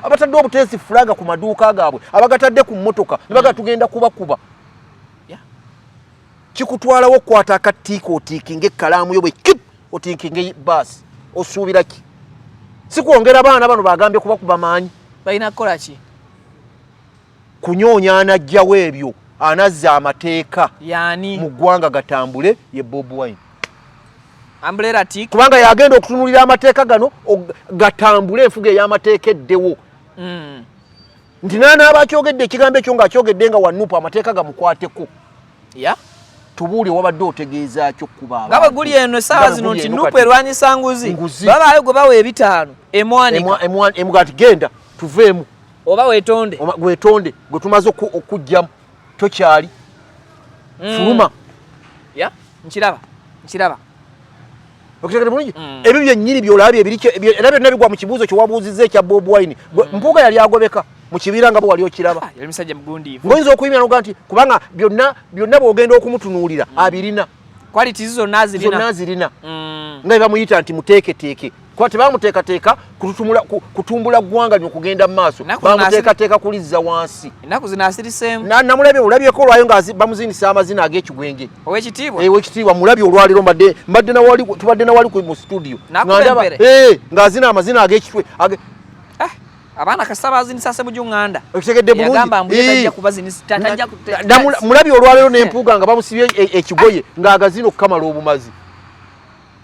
S1: abatadde obuteesi fulaga ku maduuka gaabwe, abagatadde ku mmotoka, ne baga tugenda kubakuba, kikutwalawo okukwata akatiiko otiikinga ekkalaamu yo bwe kip otiikinga baasi. Osuubira ki? Si kwongera baana bano bagambye kubakuba maanyi.
S2: Balina kukola ki?
S1: Kunyoonya anajjawo ebyo, anazza amateeka
S2: yani
S1: mu ggwanga gatambule, ye Bobi Wine.
S2: Umbrella tick.
S1: Kubanga yagenda okutunulira amateeka gano gatambule, enfuga ey'amateeka eddewo. Nti naanaaba akyogedde ekigambo ekyo ng'akyogedde nga wa NUP, amateeka gamukwateko. Tubuulye, wabadde otegeeza ki okuba
S2: Nga bwe guli eno essaawa zino nti NUP erwanyisa nguzi, babaayo gwe bawa 500 emwanika.
S1: Emuga nti genda tuveemu.
S2: Oba weetonde.
S1: Weetonde, gwe tumaze okugjamu tokyali, fuluma.
S2: Nkiraba, nkiraba.
S1: Okutegere bulungi. Ebyo byennyini by'olabye ebiri era byonna bigwa mu kibuuzo kye wabuuzizza ekya Bob Wine. Mpuuga yali agobeka mu kibiira nga bwe wali okiraba.
S2: Yali musajja mugundiivu.
S1: Ng'oyinza okuyimira n'okugaa nti kubanga byonna byonna bw'ogenda okumutunuulira abirina.
S2: Qualities zonna azirina.
S1: Zonna azirina. Nga bwe bamuyita nti muteeketeeke. Kuba tebamuteekateeka kutumbula ggwanga lino kugenda mu maaso. Bamuteekateeka kulizza wansi.
S2: Ennaku zino asiriseemu.
S1: Namulabye olabyeko olwayo nga bamuzinisa amazina ag'ekigwenge.
S2: Owekitiibwa.
S1: Owekitiibwa mulabye olwaleero mbadde nawali tubadde nawali mu studio. Ng'azina amazina ag'ekitwe.
S2: Abaana kasita bazinisa Ssemujju Nganda.
S1: Okitegedde bulungi.
S2: Yagamba mbu tajja kubazinisa, tajja
S1: mulabye olwaleero n'empuuga nga bamusibye ekigoye ng'agazina okukamala obumazi.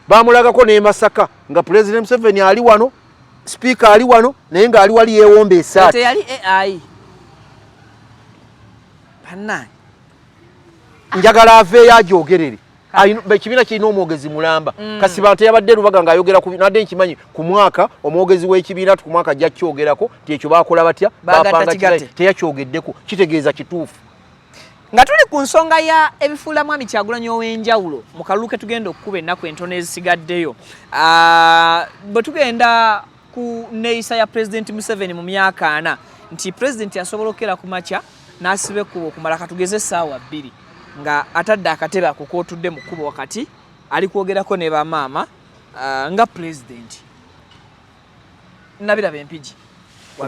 S1: Bamulagako n'e Masaka nga President Museveni ali wano, Speaker ali wano, naye ng'ali wali yeewomba essaati.
S2: Teyali AI. Bannange.
S1: Njagala aveeyo agyogerere. Ekibiina kirina omwogezi mulamba. Kasibante yabadde Lubaga ng'ayogera ku nadde nkimanyi ku mwaka omwogezi w'ekibiina ku mwaka ajja kyogerako nti ekyo baakola batya, bapanga teyakyogeddeko, kitegeeza kituufu.
S2: Nga tuli ku nsonga ya ebifuula Mwami Kyagulanyi ow'enjawulo mu kalulu ke tugenda okukuba ennaku entono ezisigaddeyo, bwe tugenda ku neeyisa ya Pulezidenti Museveni mu myaka 4 nti Pulezidenti asobola okukera ku makya n'asiba ekkubo okumala katugeze essaawa 2 nga atadde akatebe ako k'otudde mu kkubo wakati ali kwogerako ne bamaama nga Pulezidenti. Nabiraba Empigi.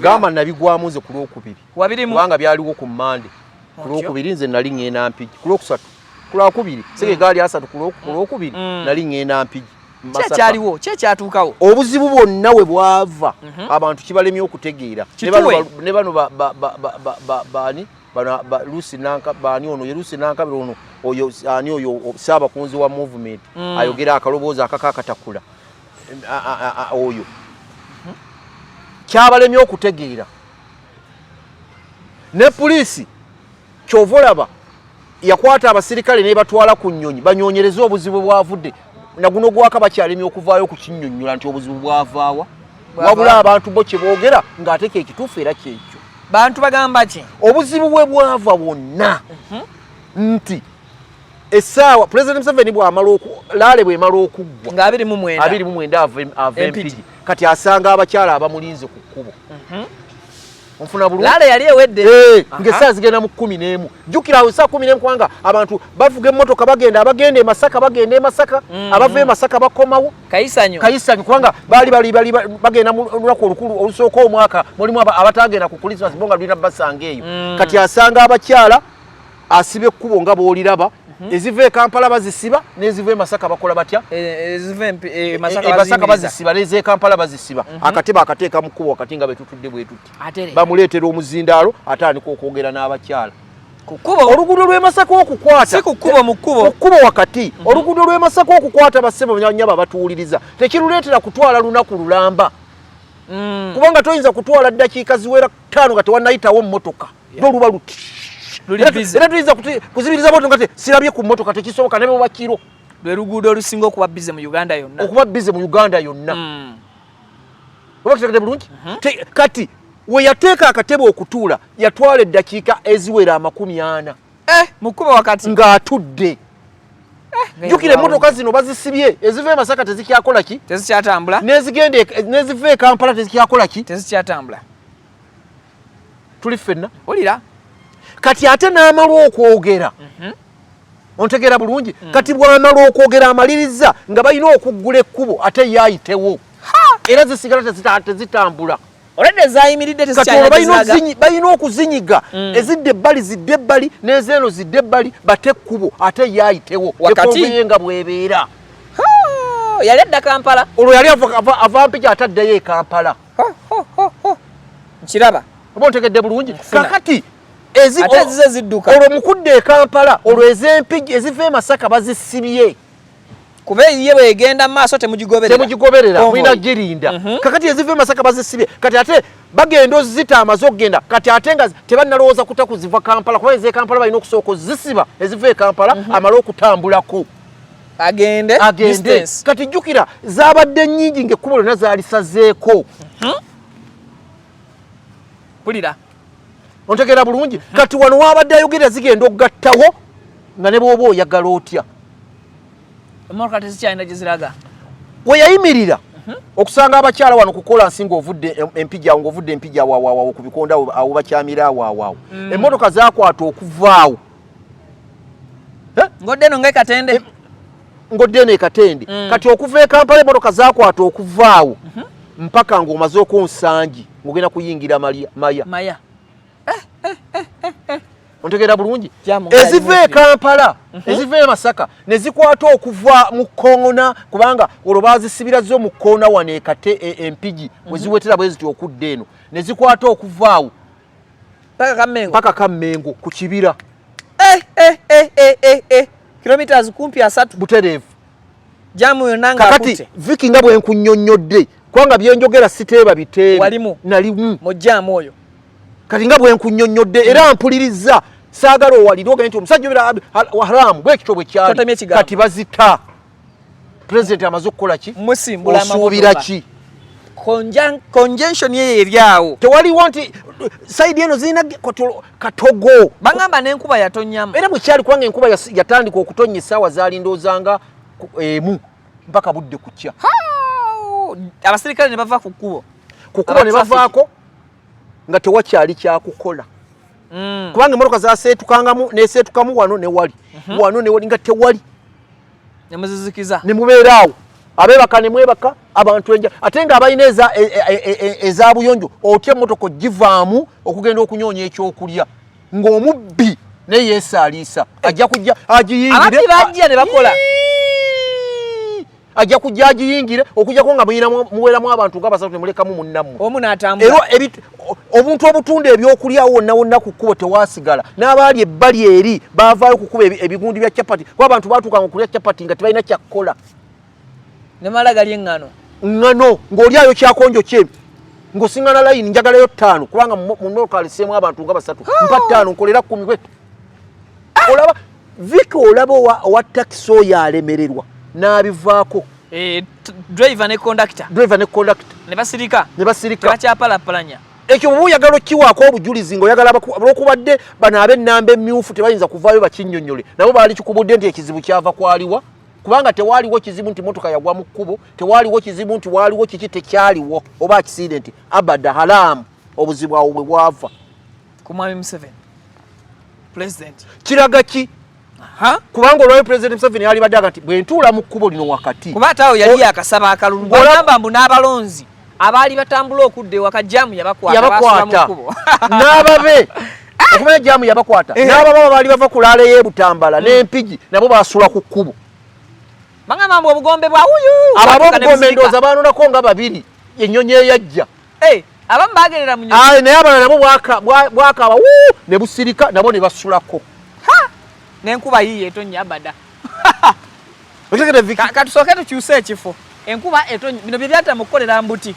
S1: Gamba nabigwamu nze ku Lwokubiri. Kubanga byaliwo ku Mmande. Ku Lwokubiri nze nali ŋŋenda Mpigi. Ku Lwokusatu. Ku Lwakubiri. Sege gaali 3 ku Lwokubiri nali ŋŋenda Mpigi.
S2: Kyekyaliwo, kyekyatuukawo.
S1: Obuzibu bwonna we bwava abantu kibalemye okutegeera. Ne bano baani bano Lucy Nanka baani ono ye Lucy Nankabirwa ono oyo ani oyo Ssaabakunzi wa movement ayogera akaloboozi akakaakatakula oyo. Kyabalemye okutegeera. Ne poliisi ky'ova olaba yakwata abasirikale n'ebatwala ku nnyonyi banyonyereze obuzibu bwavudde. Na guno gwaka bakyalemye okuvaayo okukinnyonnyola nti obuzibu bwavaawa. Wabula abantu bo kye boogera ng'ate kye kituufu era kyekyo.
S2: Bantu bagamba ki?
S1: Obuzibu bwe bwava wonna nti essaawa President Museveni bw'amala laale bw'emala okuggwa
S2: nga 29
S1: ava Empigi kati asanga abakyala abamulinze ku kkubo. Onfuna bulungi?
S2: Laale yali ewedde.
S1: Ng'essaawa zigenda mu 11. Jjukira awo essaawa 11 kubanga abantu bavuga emmotoka bagenda, abagenda e Masaka bagenda e Masaka, abava e Masaka bakomawo.
S2: Kayisanyo.
S1: Kayisanyo kubanga baali bali bagenda mu lunaku olukulu olusooka omwaka, mulimu abatagenda ku Christmas bo nga lulina basanga eyo. Kati asanga abakyala asiba ekkubo nga bw'oliraba, eziva e Kampala bazisiba n'eziva e Masaka bakola batya?
S2: Eziva e
S1: Masaka bazisiba n'ez'e Kampala bazisiba. Akatebe akateeka mu kkubo wakati nga bwe tutudde bwe tuti. Bamuleetera omuzindaalo atandika okwogera n'abakyala.
S2: Ku kkubo.
S1: Oluguudo lw'e Masaka okukwata.
S2: Si ku kkubo, mu kkubo.
S1: Ku kkubo wakati. Oluguudo lw'e Masaka okukwata bassebo nnyabo abatuwuliriza. Tekiruleetera kutwala lunaku lulamba. Kubanga toyinza kutwala ddakiika ziwera 5 nga tewannayitawo mmotoka. Lwo luba luti. Era tuyinza kuzibiriza motoka nga sirabye ku mmotoka tekisoboka ne bwe kiro.
S2: Lwe luguudo olusinga okuba busy mu Uganda yonna.
S1: Okuba busy mu Uganda yonna. Oba kitegedde bulungi? Kati we yateeka akatebe okutuula yatwala eddakiika eziwera 40.
S2: Mu kkubo wakati.
S1: Ng'atudde. Jjukira emmotoka zino bazisibye eziva e Masaka tezikyakola ki?
S2: Tezikyatambula.
S1: N'ezigenda n'eziva e Kampala tezikyakola ki?
S2: Tezikyatambula.
S1: Tuli ffenna.
S2: Wulira.
S1: Kati ate n'amala okwogera. Ontegeera bulungi? Kati bw'amala okwogera amaliriza nga balina okuggula ekkubo ate ye ayitewo. Era zisigala tezitambula.
S2: Olwedde zaayimiridde tezikyalina
S1: gye balina okuzinyiga. Ezidde ebbali zidde ebbali n'ezeeno zidde ebbali bate ekkubo ate ye ayitewo.
S2: Wakati.
S1: Nga bw'ebeera.
S2: Yali adda Kampala.
S1: Olwo yali ava Mpigi ate addayo e Kampala.
S2: Nkiraba.
S1: Oba ontegedde bulungi? Kakati
S2: ate ezize zidduka.
S1: Olwo mukudde e Kampala olwo ez'Empigi eziva e Masaka bazisibye.
S2: Kuba ye bw'egenda mu maaso temugigoberera.
S1: Temugigoberera, mulina girinda. Kakati eziva e Masaka bazisibye. Kati ate bagenda ozita amaze okugenda. Kati ate nga tebannalowooza kuta kuziva Kampala kuba ez'e Kampala balina okusooka ozisiba eziva e Kampala amale okutambulako.
S2: Agende.
S1: Kati jjukira zaabadde nnyingi ng'ekkubo lyonna zaalisazeeko.
S2: Mpulira.
S1: Ontegeera bulungi? Kati wano wabadde ayogera zigenda okugattawo nga ne bw'oba oyagala otya.
S2: Emmotoka tezikyalina gye ziraga.
S1: We yayimirira okusanga abakyala wano kukola nsi ng'ovudde Empigi awo, ng'ovudde Empigi awo awo awo ku bikonde awo awo bakyamira awo awo awo, emmotoka zakwata okuvaawo.
S2: Ng'odde eno nga e Katende.
S1: Ng'odde eno e Katende. Kati okuva e Kampala emmotoka zakwata okuvaawo mpaka ng'omaze okunsangi ng'ogenda kuyingira Maya.
S2: Maya.
S1: Ontegeera bulungi?
S2: Jam
S1: Eziva e Kampala, eziva e Masaka ne zikwata okuva mu koona, kubanga olwo bazisibira zo mu koona wano ekate Empigi we ziwetera bwe ziti okudda eno, ne zikwata okuvaawo
S2: paka Kammengo.
S1: Paka Kammengo ku kibira.
S2: Eh, eh, eh, eh, eh, eh. Kilometers kumpi 30.
S1: Butereevu.
S2: Jam yonna nga
S1: Kakati
S2: akutte.
S1: Viki, nga bwe nkunnyonnyodde, kubanga byenjogera siteeba biteebe.
S2: Walimu.
S1: Nalimu.
S2: Mu jam oyo.
S1: Kati nga bwe nkunnyonnyodde era mpuliriza, saagala owalire ogende nti omusajja obera haramu bwekityo bwe kyali.
S2: Totemye ekigambo.
S1: Kati bazita pulezidenti amaze okukola ki?
S2: Musimbula
S1: Osuubira
S2: amamotoka.
S1: ki?
S2: Congestion yeyo eri awo.
S1: Tewaliwo nti side eno zirina katogo.
S2: Bagamba n'enkuba yatonnyamu.
S1: Era bwekyali, kubanga enkuba yatandika okutonnya essaawa zaali ndoozanga 1 mpaka budde kukya.
S2: Abasirikale ne bava ku kkubo.
S1: Ku kkubo ne
S2: Aba traffic.
S1: bavaako nga tewakyali kyakukola, kubanga emmotoka zaseetukangamu neseetukamu wano ne wali, wano ne wali, nga tewali.
S2: Ne muzizikiza.
S1: Ne mubeera awo, abeebaka ne mwebaka, abantu enja, ate nga abalina eza buyonjo, otya emmotoka ogivaamu okugenda okunyonya ekyokulya ng'omubbi naye yeesaaliisa ajja kujja agiyingire.
S2: Ababbi bajja ne bakola.
S1: Iiii! Ajja kujja agiyingire, okujjako nga muweramu abantu nga basatu ne mulekamu munnammwe.
S2: Omu n'atambula.
S1: Era obuntu obutunda ebyokulya wonna wonna ku kkubo tewasigala, n'abaali ebbali eri baavaayo kukuba ebigundi bya capati, kuba abantu baatuukanga okulya capati nga tebalina kyakkola.
S2: Ne mala gali eŋŋano.
S1: Ŋŋano ng'olyayo kyakonjo kye ng'osiŋŋana layini, njagalayo 5, kubanga mu mmotoka aleseemu abantu nga basatu, mpa 5 nkolera 10 bwe. Olaba Viki, olaba owa takisi oyo alemererwa n'abivaako.
S2: Driver ne conductor.
S1: Driver ne conductor.
S2: Ne basirika.
S1: Ne basirika.
S2: Tebakyapalapalanya.
S1: Ekyo bw'oba oyagala okkiwaako obujulizi ng'oyagala olw'okubadde bano ab'ennamba emmyufu tebayinza kuvaayo bakinnyonnyole, nabo baali kikubudde nti ekizibu kyava kwaliwa, kubanga tewaaliwo kizibu nti motoka yagwa mu kkubo, tewaaliwo kizibu nti waaliwo kiki, tekyaliwo oba accident abada haramu. Obuzibu awo bwe bwava.
S2: Ku mwami Museveni president.
S1: Kiraga ki?
S2: Ha?
S1: Kubanga olwayo President Museveni yalibadde aga nti bwe ntuula mu kkubo lino wakati,
S2: kuba ate awo yali akasaba akalulu. Bagamba mbu n'abalonzi abaali batambula okudda ewaka jam yabakwata, basula mu
S1: yabakwata
S2: kkubo.
S1: N'ababe okumanya jam yabakwata, n'ababa baali bava ku laale y'e Butambala n'Empigi nabo basula ku kkubo.
S2: Bagamba mbu obugombe bwa wuyu
S1: Abo
S2: bwatuuka ne
S1: ab'obugombe
S2: buzirika.
S1: ndowooza baanonako nga babiri ennyonyi eyajja.
S2: Abamu bagerera mu nyonyi.
S1: Aye, naye abalala nabo bwakaba wuu, ne busirika, nabo ne basulako.
S2: N'enkuba yiiyo etonnya abada.
S1: Okitegedde, Vicky?
S2: Katusooke tukyuse ekifo. Enkuba etonnya, bino bye byata mu kukolera mbuti.